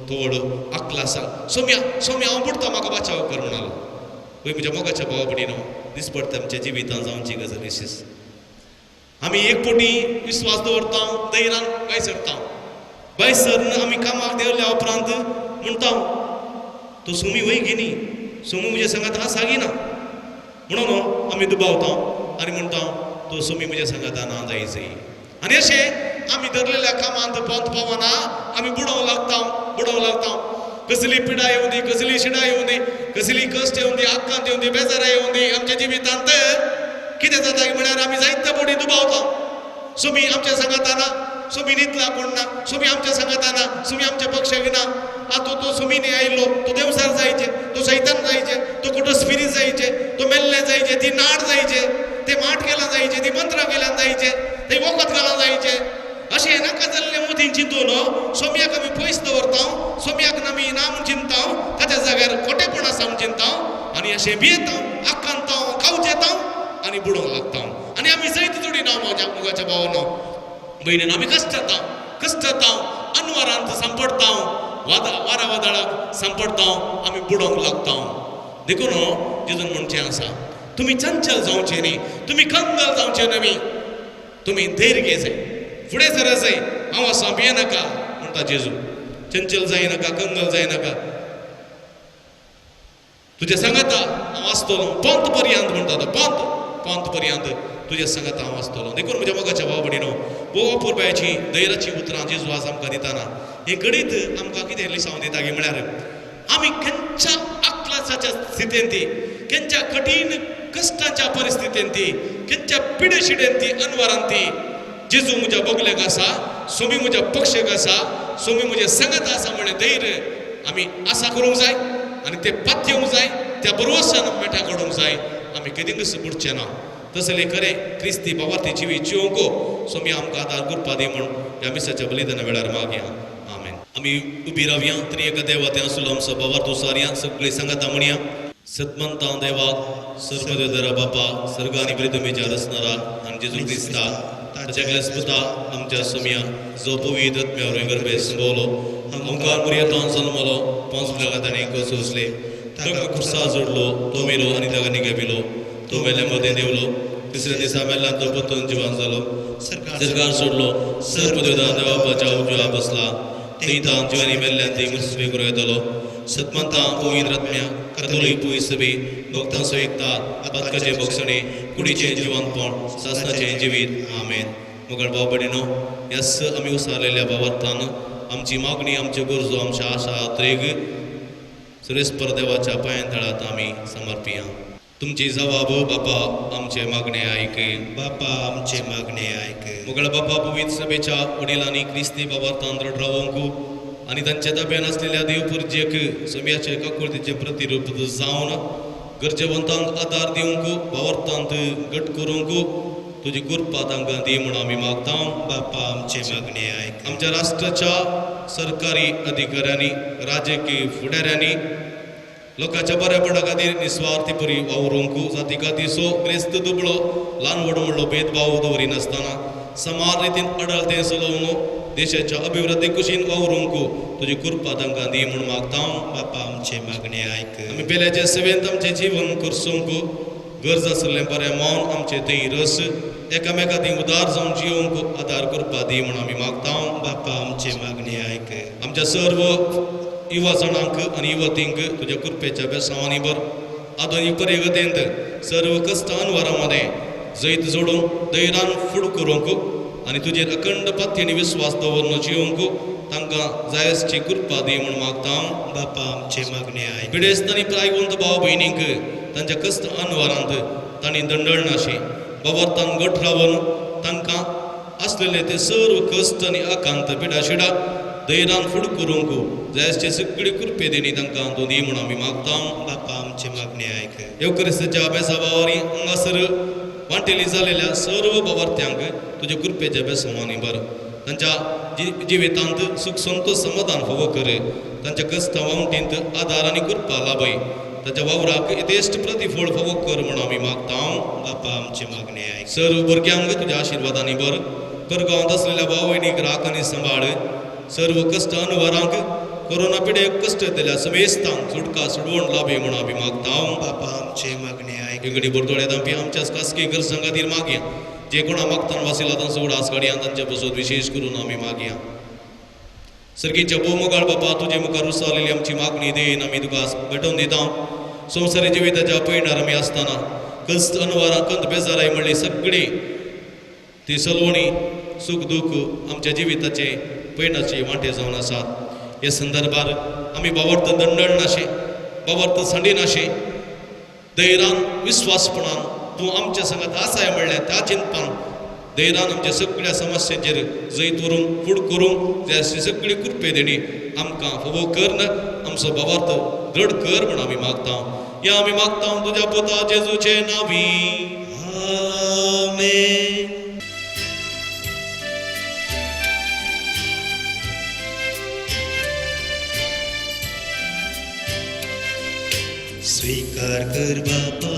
तवळ आकला आसा, सोम्या सोम्या हांव बुडटा, म्हाका बाचाव कर म्हणालो. पळय म्हज्या मोगाच्या भावा भयणीनो, दिसपडटा आमच्या जिवितांत जावची गजाल विशेश. आमी एक पटी विस्वास दवरता, धैर्यान भायर सरता, भायर सरन आमी कामाक देंवल्या उपरांत म्हणटा तो सोमी वय गिनी, सोमी म्हज्या सांगात आसा गिना म्हणून आमी दुबावता आनी म्हणटा तो सोमी म्हज्या सांगात ना जाय जाय. आनी अशें आमी धरलेल्या कामांत पोंत पावना, आमी बुडोवंक लागता, बुडोवंक लागता. कसली पिडा येवं दी, कसली शिडा येवं दी, कसली कश्ट येवं दी, आकांत येवं दी, बेजारा येवं दी, आमच्या जिवितांत कितें जाता म्हळ्यार आमी जायते पटी दुबावता. सोमी आमच्या सांगाताना, सोमी न्हिदला कोण ना, सोमी आमच्या सांगाताना, सोमी आमच्या पक्षाक ना. आतां तो सोमीनी आयिल्लो, तो देवसार जायचे, तो सैतान जायचे, तो कुठं स्पिरीत जायचे, तो मेल्ले जायचे, ती नाट जायचे, ते माट केला जायचे, ती मंत्रां केल्यान जायचे, ते वखद घाला जायचे. अशें नाका जाल्लें मतीन चिंतून सोम्याक आमी पयस दवरता, सोम्याक आमी ना म्हूण चिंता, ताच्या जाग्यार खोटेपण आसा म्हूण चिंता आनी अशें भियेता, आकांता, खावच येता आनी बुडोवंक लागता. आनी आमी जैत जोडी ना म्हज्या मोगाच्या भावानो भयणीन, आमी कश्ट जाता, कश्ट जाता, अनवरांत सांपडटा, वारा वादळाक सांपडटा, आमी बुडोवंक लागता. देखून जेजून म्हणचें आसा, तुमी चंचल जावचे न्ही, तुमी कंगल जावचे न्ही, तुमी धैर्य घेय, फुडें सरसय, हांव आसा, भियेनाका म्हणटा जेजू. चंचल जायनाका, कंगल जायनाका, तुज्या सांगाता हांव आसतलो पोंत पर्यंत म्हणटा तो, पोंत पोंत पर्यंत तुज्या सांगाता हांव आसतलो. देखून म्हज्या मोगाच्या भाव भयणीनो, भोव अपुरबायेची धैर्याची उतरां जेजू आज आमकां दिताना हें घडीत आमकां कितें लिसांव दिता की म्हळ्यार आमी खंयच्या आकलासाच्या स्थितींत, खंयच्या कठीण कश्टाच्या परिस्थितींत, खंयच्या पिडेशिडेंत, अनवरांत जेजू म्हज्या बगलेक आसा, सोमी म्हज्या पक्षेक आसा, सोमी म्हज्या संगत आसा म्हणलें धैर्य आमी आसा करूंक जाय आनी ते पातयेवंक जाय, त्या बरोवसान मेटा काडूंक जाय. आमी केदींच बुडचे ना. तसले खरें क्रिस्ती बाबार्थी जिवीत जिवंक सोमी आमकां आदार करपा दी म्हूण ह्या मिसाच्या बलिदाना वेळार मागया. आमेन. आमी उबी रावया. त्रिएक देवा ते आसलो आमचो बाबार तुसारया सगळी सांगाता म्हणया. सतमंता देवाक सर्वदेवदरा बापा सर्ग आनी प्रितमेच्या रचणारा आनी जेजू क्रिस्ता ताच्या पुता आमच्या सोमया जो पवित्र आत्म्या वरवीं गर्भे संभवलो, ओंकार मुरियेतान जल्मलो, 5 पिलाका ताणें कोसोसले, ताका खुर्सा जोडलो, तो मेलो आनी ताका निगेपिलो, तो मेल्या मदें देवलो, तिसऱ्या दिसा मेल्ल्यान तो परतून जिवन जालो, सरकार सोडलो, सर्व देवा बापाच्या उजव्या बसला, थंय तां जिवानी मेल्ल्यान ती मुसबी करूं येतलो. सतमंता पवित्र आत्म्या, कथोलीक पवित्र भक्तांचो एकता, पातकाचे भोगसणे, कुडीचें जिवनपण, सासनाचें जिवीत. आमेन. मुखार भाव भयणीनो, ह्याच आमी उसारलेल्या भावार्थान आमची मागणी, आमच्यो गरजो, आमच्या आशा त्रेग सुरेस्पर देवाच्या पांयां तळात आमी समर्पिया. तुमची जवाब बापा आमचे मागणे आयक. बापा आमचे मागणे आयक. मुगळ बापा, पवित्र सभेच्या वडिलांनी क्रिस्ती बाबार्थान दृढ रावंक आनी तांच्या ताब्यान आसलेल्या देवपुर्जेक सम्याचे काकुळतीचें प्रतिरूप जावन गरजेवंतांक आदार दिवंक, बावर्थांत घट करूंक तुजी कृपा तांकां दी म्हूण आमी मागता. बापा आमचे मागणे आयक. आमच्या राष्ट्राच्या सरकारी अधिकाऱ्यांनी, राजकीय फुडाऱ्यांनी लोकांच्या बऱ्यापणा खातीर निस्वार्थी परी वावरूंक, जाती कातीचो, क्रिस्त दुबळो, ल्हान व्हड म्हणलो भेदभाव दवरिनासतना समान रितीन अडळतें चलोवन देशाच्या अभिवृद्धी कुशीन वावरूंक तुजी कृपा तांकां दी म्हूण मागता. बापा आमचे मागणे आयक. आमी पेल्याचे सेवेंत आमचें जीवन करसूंक गरज आसलें बरें मौन आमचें थंय रस एकामेका थंय उदार जावन जियोंक आदार कृपा दी म्हूण आमी मागता. बापा आमचे मागणे आयक. आमच्या सर्व युवा जाणांक आनी युवतींक तुज्या कृपेच्या बेसांवांनी भर. आधुनीक परिगतेंत सर्व कश्टान वरां मदें जैत जोडूंक, धैर्यान फुड करूंक आनी तुजेर अखंड पातयेन विस्वास दवरून जियोंक तांकां जायसची कृपा दी म्हूण मागता. बापा आमचे मागणे आयक. पिडेस्त आनी प्रायवंत भाव भयणींक तांच्या कश्ट अनवरांत तांणी दंडळनाशी बाबरतान गट रावन तांकां आसलेले ते सर्व कश्ट आनी आकांत पिडाशिडा धैर्यान फुड करूंक जायसची सगळी कृपे देणी तांकां तूं दी म्हूण आमी मागता. बापा आमचे मागणे आयक. येवक्रिस्ताच्या बेसाबावारी हांगासर वांटेली जालेल्या सर्व बावार्थ्यांक तुज्या कृपेच्या बेसवांनी भर. तांच्या जिवितांत सुख संतोष समाधान फावो कर. तांच्या कश्ट वावटींत आदार आनी कृपा लाभय. तांच्या वावराक यथेश्ट प्रतिफळ फावो कर म्हूण आमी मागता. बापा आमचे मागणे आयक. सर्व भुरग्यांक तुज्या आशिर्वादांनी भर. परगांवांत आसलेल्या भाव भयणीक राख आनी सांबाळ. सर्व कश्ट अनवरांक कोरोना पिडेक कश्ट दिल्या समेस्तांक सुटका सुडवण लाभे म्हूण आमी मागता. बापा आमचे मागणे आयक. इगडी बोरतोळे दामपी आमच्या खासगी गरजां खातीर मागया. जे कोणा मागतान वासिला तांचो उडास काडया, तांचे पसत विशेश करून आमी मागया. सर्गीच्या भोवमोगाळ बापा, तुजे मुखार उसारलेली आमची मागणी देन आमी तुका भेटोवन दिता. संवसारी जिविताच्या पयणार आमी आसतना कश्ट अनवरां कंत बेजाराय म्हणली सगळी ती सलवणी सुख दुःख आमच्या जिविताचे पयणाचे वांटे जावन आसात. हे संदर्भार आमी बावर्त दंडळ नाशे, बावर्त सांडी नाशे, धैर्यान विस्वासपणान तूं आमच्या संगात आसाय म्हणल्यार त्या चिंतपान धैर्यान आमच्या सगळ्या समस्यांचेर जैत व्हरूंक, फूड करूंक जाय सगळी कृपे देणी आमकां फावो कर न आमचो बावार्थ दृढ कर म्हूण आमी मागता. या आमी मागता तुज्या पुता जेजूचे नांवी. आमेन. स्वीकार कर बापा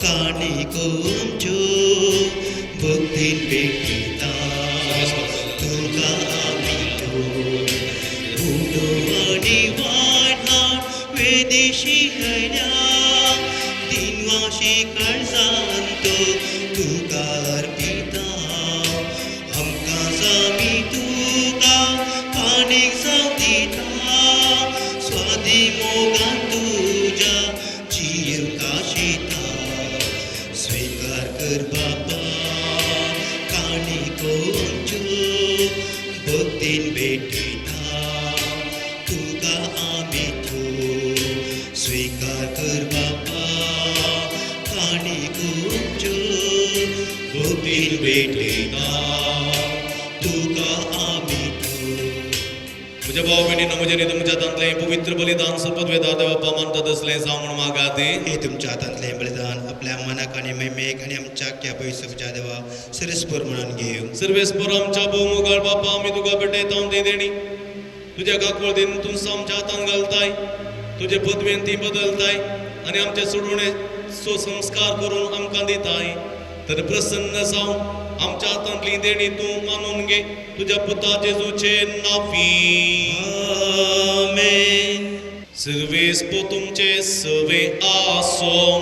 काणिको आमच्यो भक्तीन भेटयता तुका आमी त्यो उदो आनी वाट हाड वेदेशी आयल्या दिनवाशी काळजान तो तुका अर्पिता. आमकां जामी तुका काणीक जावं दिता स्वादी मोगान तुज्या जियेवता शिता. स्वीकार कर बापा काणिको आमच्यो भक्तीन भेटयता तुका आमी त्यो. स्वीकार कर बापा काणिको आमच्यो भक्तीन भेटयता तुका आमी त्यो. म्हज्या भाव भयणीनो, म्हजें न्ही तुमच्या हातांतलें पवित्र बलिदान सर्वद्वेदा देवापा मानता तसलें जावं म्हूण मागात. हे तुमच्या हातांतलें बलिदान आपल्या मनाक आनी महिमेक आनी आमच्या आख्या पयसुच्या देवा सरस्पर म्हणून घेवं. सर्वेस्पर आमच्या भोवमोगाळ बापा, आमी तुका भेटयता ती देणी तुज्या काकळतीन तूं आमच्या हातान घालताय, तुजे पदवेन ती बदलताय आनी आमचे सोडवणेचो संस्कार करून आमकां दिताय. तर प्रसन्न जावं आमच्या हातांतली देणी तूं मानून घे तुज्या पुता जेजूचे नांवी. आमेन. सर्वेस्पो तुमचे सवे आसो.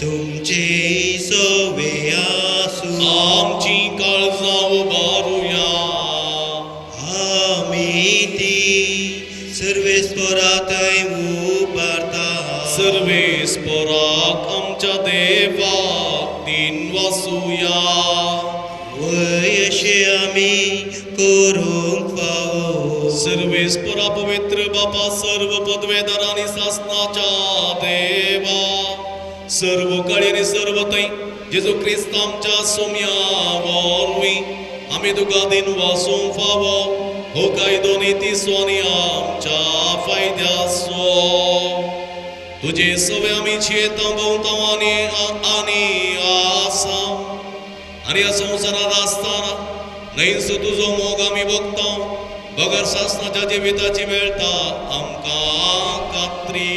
तुमचे सवे आसूं. आमची काळजां उबारुया. आमी ती सर्वेस्परातय उबारता. सर्वेस्पराक आमच्या देवाक दिन वासुया. वय अशें आमी करूंक फावो. सर्वेस्परा पवित्र बापा सर्व पदवेदार आनी सासनाच्या देवा सर्व काळी आनी सर्व थंय जेजू क्रिस्त आमच्या सोम्या वरवीं आमी तुका दिन वासूंक फावो. हो कायदो नीती आनी आमच्या फायद्याचो. तुजे सवे आमी जियेता भोंवता आनी आनी आसा आनी ह्या संवसारांत आसतना न्हयसो तुजो मोग आमी भोगता बगर सासनाच्या जिविताची मेळटा आमकां खात्री.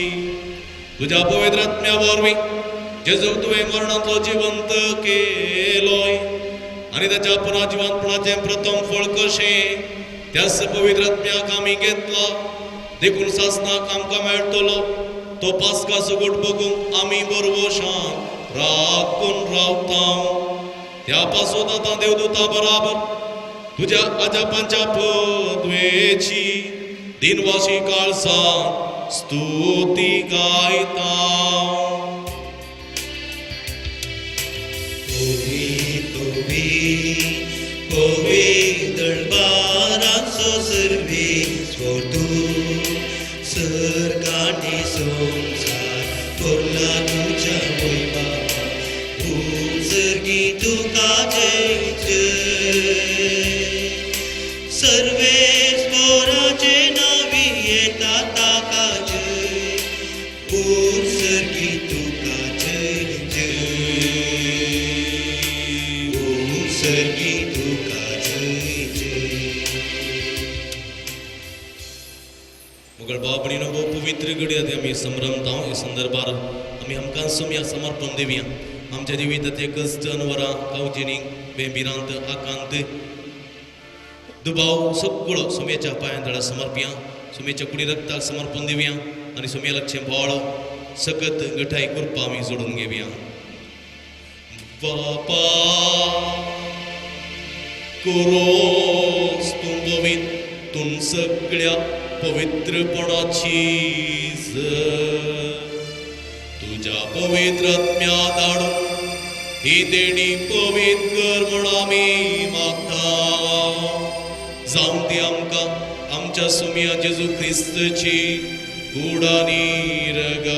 तुज्या पवित्र आत्म्या वरवीं जेजूक तुवें मरणांतलो जिवंत केलोय आनी ताच्या पुनर्जिवंतपणाचें प्रथम फळ कशें त्याच पवित्र आत्म्याक आमी घेतला देखून सासनाक आमकां मेळटलो तो पास्का सुगूट बघूंक आमी बरवशान राखून रावता. त्या पासून आतां देवदूता बराबर तुज्या अजापांच्या पदवेची दिनवाशी काळसान स्तुती गायता. कोवी कोवी कोवी दळबाराचो सर्वेस्पर तूं सर्गांनी संवसार भरला तुज्या वैभवान. सर्गी तुका जय जय. सर्वेस्पराचे नांवी येता ताका जय. सर्गी तुका जय जय. सर्गी तुका जय जय. मुगळ बाबणीनो भोव पवित्र घडये आमी संभ्रमता. हे संदर्भार आमी आमकां सोम्या समर्पण दिवया. आमच्या जिविताचे कश्ट अनवरां कावजेनी बेभिरांत आकांत दुबाव सगळो सोम्याच्या पांयां तळा समर्पया. सोम्याच्या कुडी रक्ताक समर्पण दिवया आनी सोम्या लक्षें बोळ सकत गठाय कृपा आमी जोडून घेवया. बापा कोरोस तूं पवित्र तूं सगळ्या पवित्रपणाची तुज्या पवित्र आत्म्या धाडून ही देणी पवित्र कर म्हूण आमी मागता. जावं ती आमकां आमच्या सुम्या जेजू क्रिस्तची कूड आनी रगत.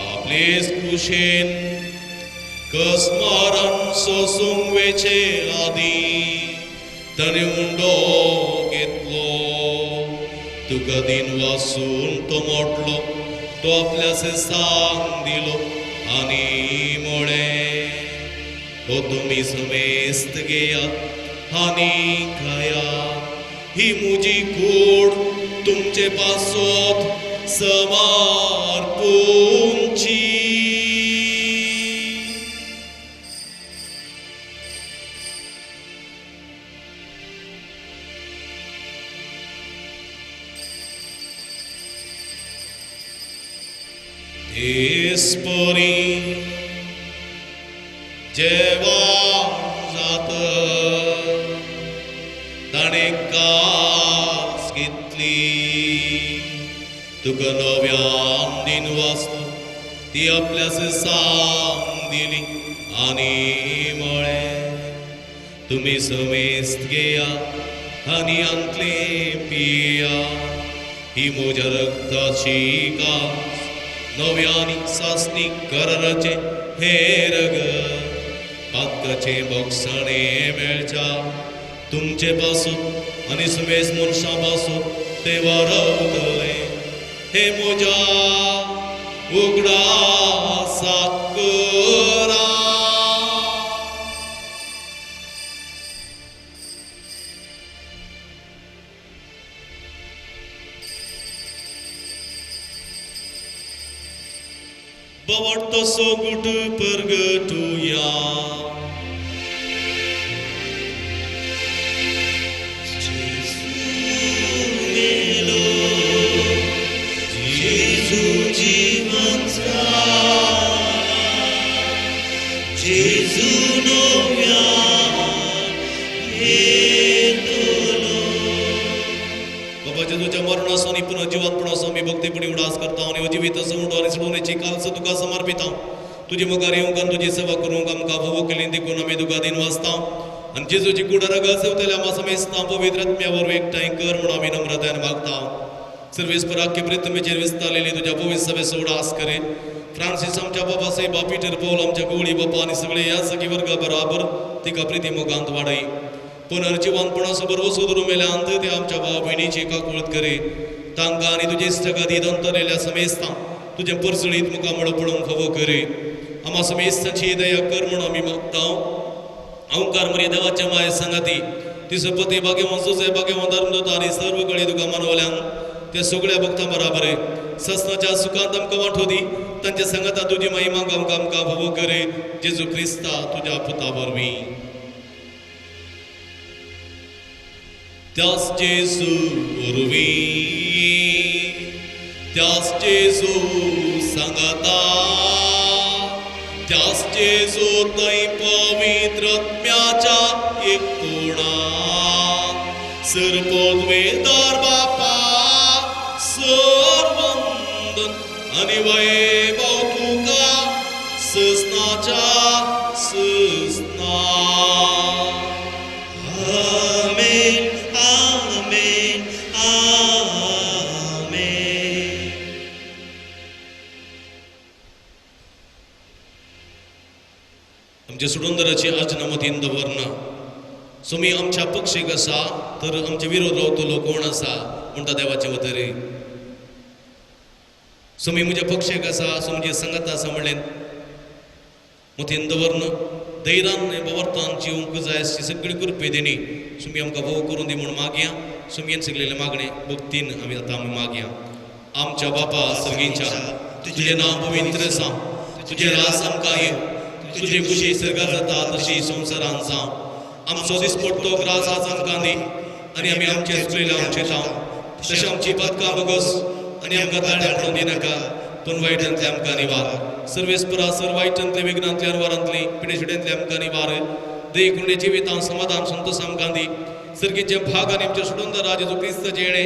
आपलेच कुशेन कसमारान सोसूंक वेचे आदीं ताणें उंडो घेतलो. तुका दिन वासून तो मोडलो तो आपल्या सांग दिलो आनी म्हळें हो तुमी समेस्त घेयात आनी खायात. ही म्हजी कूड तुमचे पासत समर्पूंची. तेचपरी जेवण जात ताणें कास घेतली. तुका नव्यान दिन वाचलो ती आपल्या सांग दिली आनी म्हळें तुमी समेस्त घेया आनी आंतले पिया. ही म्हज्या रक्ताची कास नव्या आनी सासणी कराराचें हें रगत पातकाचें बोगसाणें मेळच्या तुमचे पासून आनी सुमेज मनशां पासून ते वारवतले. हे म्हज्या उगडासाक करा. बवडतो सोगुट परगटुया. जेजू जिवन जाला, जेजू नव्यान येतलो. बाबा जेजूच्या मरणाचो आनी पुनर्जिवंतपणाचो आमी भक्तीपणी उडास करता आनी जिवीत समुद्र आनी सोडवणेची कालस तुका समर्पिता. तुजी मुखार येवंक आनी तुजी सेवा करूंक आमकां भोव केली देखून आमी तुका दिन वाचता आनी जेजूची कूड रगत सेवतल्या आमा समेस्तां पवित्र आत्म्या वरवीं एकठांय कर म्हणून आमी नम्रतायेन मागता. सर्वेस्पराक पृथ्वीचेर विस्तारलेली तुज्या पवित्र सभेचो उडास करे. फ्रांसीस आमच्या बाबा साहेबा, पीटर पौल आमच्या गवळी बापा आनी सगळे ह्या सखी वर्गा बराबर तिका प्रिती मोगांत वाडय. पुनर्जिवंतपणाचो भरवसो धरून मेल्यांत ते आमच्या भाव भयणीची काकूळत करे. तांकां आनी तुजे इश्टागती दंतरलेल्या समेस्तां तुजें परजळीत मुखामळ पळोवंक फावो करे. आमा समेस्तांची दया कर म्हणून आमी मागता. अंकार मरे देवाच्या माये सांगाती तिचो पती भाग्यवान सुसे भाग्यवान धर्मदूत आनी सर्व कडेन तुका मानवल्यान त्या सगळ्या भक्तां बराबर ससनाच्या सुखांत आमकां वांटो दी. तांच्या सांगाता तुजी महिमा आमकां आमकां फावो करे. जेजू क्रिस्ता तुज्या पुता वरवीं. त्यास जेजू वरवीं, त्यास जेजू सांगाता, त्यास जेजू थंय पवित्र आत्म्याच्या एकपणान सर्वोद्वेदार बापा सर्वंदन आनी वैभव तुका ससनाच्या ससना. आमेन, आमेन, आमेन. आमच्या सुडंदराची आजना मतीन दवरना. सुमी आमच्या पक्षीक आसा तर आमचे विरोध रावतलो कोण आसा म्हणटा देवाचे वतरे. सुमी म्हज्या पक्षीक आसा, सो म्हजे संगत आसा म्हणलें मतीन दवरना. धैर्यान बवर्तान जिवंक जाय अशी सगळी कृपे दिणी सुमी आमकां भोव करून दी म्हूण मागया. सुमयेन सगळेले मागणें भक्तीन आमी आतां आमी मागया. आमच्या बापा सर्गीच्या, तुजें नांव पवित्र जावं, तुजें रास आमकां येवं, तुजी खुशी सर्गात जाता तशी संवसारान जावं. आमचो दिसपट्टो ग्रास आज आमकां दी आनी आमी आमचे चुकलेले आमचे जावं तशें आमची पदकां बगस आनी आमकां ताळ्या पडून दिनाका, पूण वायटांतले आमकां निवार. सर्वेस्परा सर वायटांतले विघ्नांतले अनवारांतले पिडेशिड्यांतले आमकां निवार. दे कुणे जिवितां समाधान संतोष आमकां दी. सर्गीचे भाग आनी आमच्या सुडंदर राजा क्रिस्ताचे येणे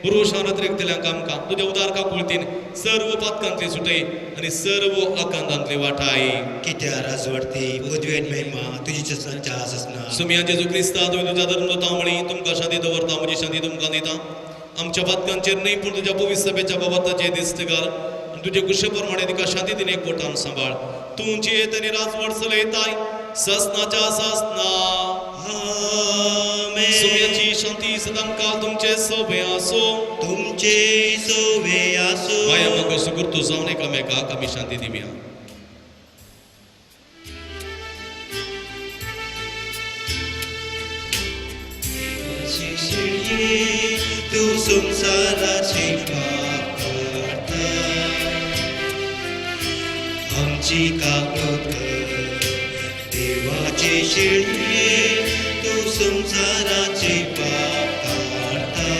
पुरुषान अतिरिक्तल्यांक आमकां तुज्या उदार काकुळतीन सर्व पातकांतले सुटय आनी सर्व आकांतांतले वाटाय. कित्या राजवडती पदवेन महिमा तुजी ससनाच्या ससना. सुमिया जेजू क्रिस्ता तुवें तुज्या धर्मदूतां म्हळी तुमकां शांती दवरता, म्हजी शांती तुमकां दिता. आमच्या पातकांचेर न्हय पूण तुज्या पवित्र सभेच्या बाबताचेर दिश्ट घाल आनी तुजे कुशे प्रमाणे तिका शांती दिवन एक पोटान सांबाळ. तूं जियेत आनी राजवट चलयताय ससनाच्या ससना. आमेन. सुम्याची शांती सदांकाल तुमचे सोबे आसो. तुमचे सोवे आसो. माया मग सुकृत जावन एकामेकाक आमी शांती दिवया. शिशिये तूं संवसाराची पाप काडटा, आमची काकूत कर. देवाची शिळये तूं संवसाराची पाप काडटा,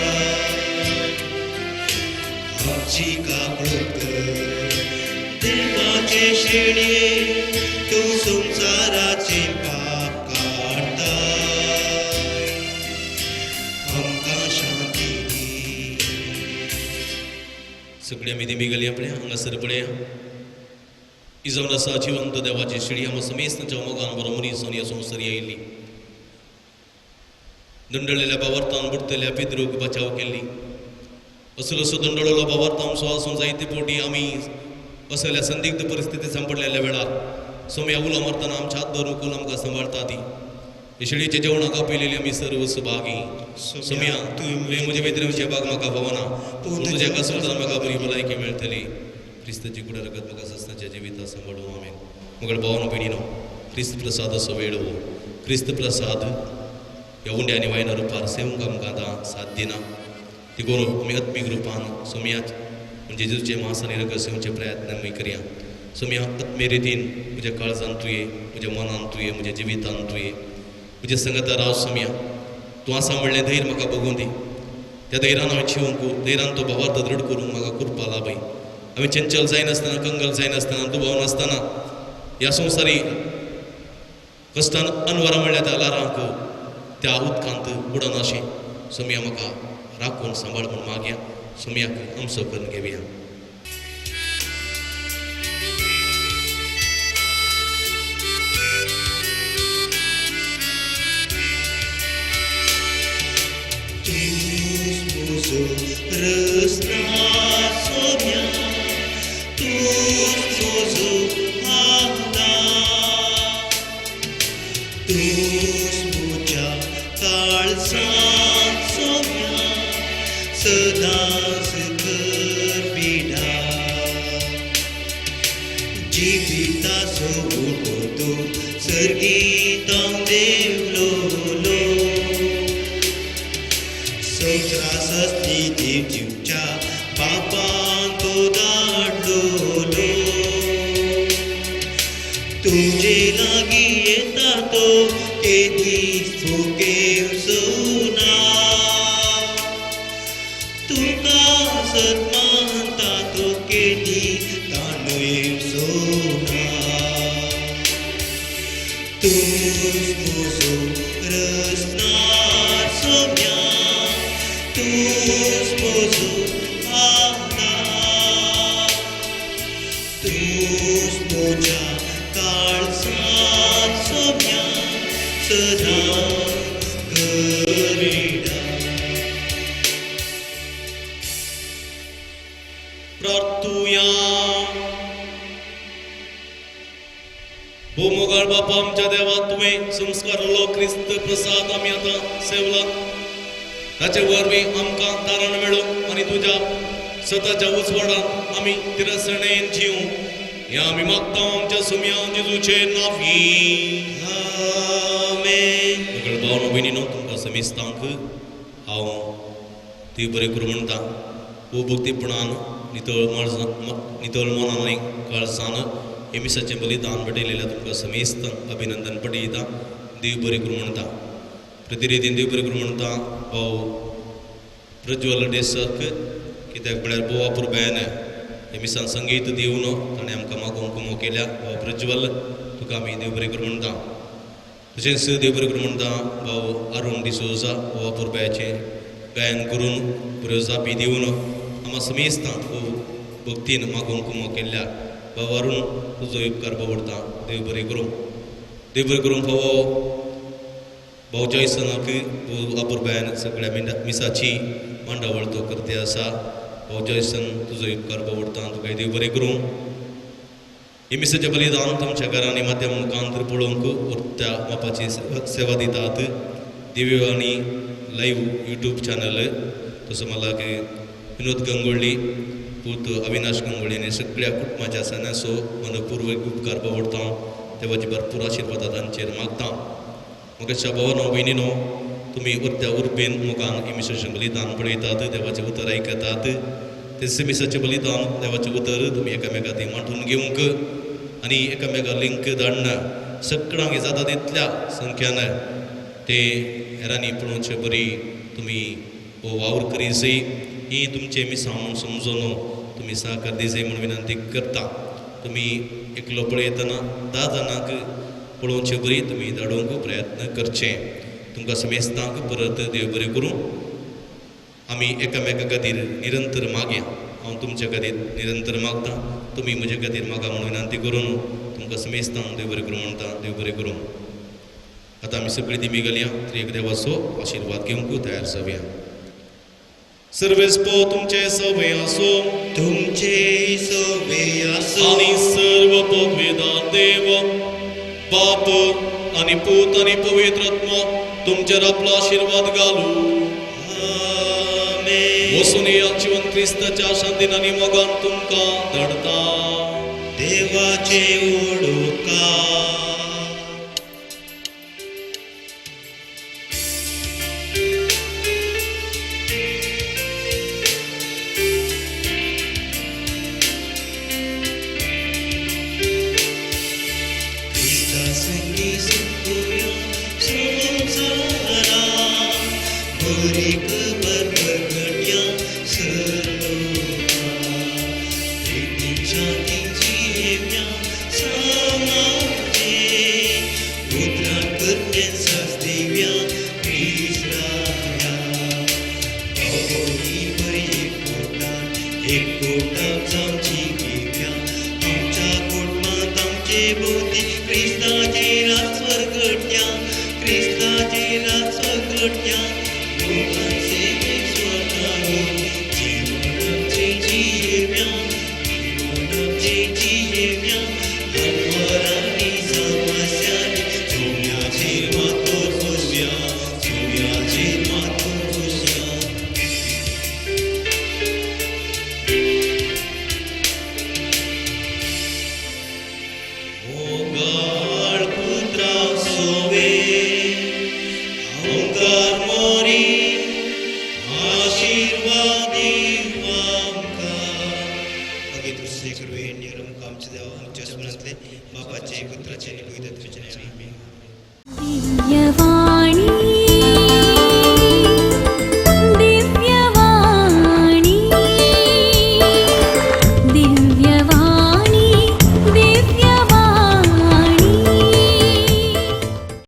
आमची काकूत कर. देवाचे शिळये तूं संवसाराची पाप काडटा, आमकां शांती दी. सगळी आमी दिमी गेली आपल्या हांगासर पळया ही जावन आसा जिवंत देवाची शिडी आमकां समेस्तांच्या मोगान बरो मनीस जावन ह्या संवसार आयिल्ली. दंडळलेल्या बावर्तान बुडटल्या पिद्रूक बचाव केल्ली. असलो असो दंडळलो बावर्त आमचो आसून जायते पोटी आमी असल्या संदिग्ध परिस्थितीत सांपडलेल्या वेळार सोम्या उलो मारतना आमच्या हात धरून उखलून आमकां सांबाळटा ती. शिडीच्या जेवणाक आपयलेली आमी सर्व सुभागी. सोम्या तुवें म्हजे भितर बाग म्हाका भवना, पूण तुज्या कसोतान म्हाका बरी भलायकी मेळटली. क्रिस्ताची कुडा रगत म्हाका सस्नाच्या जिविता सांबाळू. आमेन. मगळ भावानो भयणीनो, क्रिस्त प्रसाद असो वेळ हो. क्रिस्त प्रसाद ह्या उंड्या आनी वायना रुपार सेवंक आमकां आतां साथ दिना. देखून आमी आत्मीक रुपान सोमयाच म्हणजे जेजूचे मांस आनी रगत सेवचे प्रयत्न आमी करया. सोम्या आत्मे रितीन म्हज्या काळजान तुवें, म्हज्या मनान तुवें, म्हज्या जिवितान तुवें, म्हज्या संगता राव सोम्या. तूं आसा म्हणलें धैर्य म्हाका बगूं दी. त्या धैर्यान हांवें जिवंक, धैर्यान तो भावार्थ दृढ करूंक म्हाका कृपा लाभय. हांवें चंचल जायनासतना, कंगल जायनासतना, दुबाव नासतना ह्या संवसारी कश्टान अनवरा म्हणल्यार त्या ल्हारांक त्या उदकांत बुडनाशें सोम्या म्हाका राखून सांबाळ म्हूण मागया. सोम्याक आमचो करून घेवया. भक्तीपणान नितळ नितळ मनान आनी काळजान हे मिसाचें बलिदान भेटयलेल्या तुमकां समेस्त अभिनंदन पटयता. देव बरें करूं म्हणटा. प्रतिरितीन देव बरें करूं म्हणटा भाव प्रज्वल डेसक, कित्याक म्हळ्यार भोव अपुरबायेन हे मिसान संगीत दिवन ताणें आमकां मागोवंक कुमो केल्या. भाव प्रज्वल तुका आमी देव बरें करूं म्हणटा. तशेंच देव बरें करूं म्हणटा भाव अरुण डिसोजा, भोव अपुरबायेचें गायन करून बऱ्यो जापी दिवन आमकां समेस्तां खूब भक्तीन मागोवंक कुमो केल्ल्या भाव अरुण तुजो उपकार पडटा. देव बरें करूं. देव बरें करूंक फावो भाव जॉयसनाक अपुरबायेन सगळ्या मिसाची मांडावळ तो करते आसा. भाव जॉयसन तुजो उपकार पडटा, तुका देव बरें करूं. हे मिसाचें बलिदान तुमच्या घरांनी माध्यम मुखांतर पळोवंक उरत्या मापाची सेवा दितात. दिव्यवाणी लायव्ह यूट्यूब चॅनल तसो मला विनोद गंगोळ्ळी पूत अविनाश गंगोळ्ळी आनी सगळ्या कुटुंबाच्या सन्यासो मनपूर्वक उपकार पडटा. देवाची भरपूर आशिर्वाद तांचेर मागता. म्हाका भावानो भयणीनो तुमी उरत्या उर्बेन मुखान हे मिसाचें बलिदान पळयतात, देवाचें उतर आयकतात. तें मिसाचें बलिदान देवाचें उतर तुमी एकामेका ती मांडून घेवंक आनी एकामेका लिंक धाडण सगळ्यांक जाता तितल्या संख्यान ते हेरांनी पळोवचे बरी तुमी हो वावर करी जाय. ही तुमचें मिसां म्हूण समजून तुमी सहकार दी जाय म्हूण विनंती करता. तुमी एकलो पळयतना 10 जाणांक पळोवचे बरी तुमी धाडूंक प्रयत्न करचे. तुमकां समेस्तांक परत देव बरें करूं. आमी एकामेका खातीर निरंतर मागया. हांव तुमच्या खातीर निरंतर मागता, तुमी म्हज्या खातीर मागा म्हूण विनंती करून तुमकां समेस्तांक देव बरें करूं म्हणटा. देव बरें करूं. आतां आमी सगळीं दिमी घालया, त्रिएक देवाचो आशिर्वाद घेवंक तयार जावया. सर्वेस्पो तुमचे सवे आसो, तुमचे सवे आसो, आनी सर्व पदवेदार देव बाप आनी पूत आनी पवित्र आत्मो तुमचेर आपलो आशिर्वाद घालू. आमेन. वसून या जिवन क्रिस्ताच्या शांतीन आनी मोगान तुमकां धाडता. देवाचे ओडोका. आमचे भोवती क्रिस्ताची रात स्वर्गट्या, क्रिस्ताची रात स्वर्गट्या. लोकांचे स्वताहून जीवन आमचे जियेव्या, जीवन आमचे जियेव्या. हरवरांनी समस्यांनी चोम्याचेर मातो झुजया, चोम्याचेर मातो झुजया. मोगाळ पुत्रा सोवे ओंकार मोरी आशीर्वाद आमकां. मागीर दुसरे कडवे निरम आमचे देव आमच्या स्मरणांतले बापाचे, पुत्राचे आनी पवित्र आत्म्याचे नांवान. दिव्यवाणी.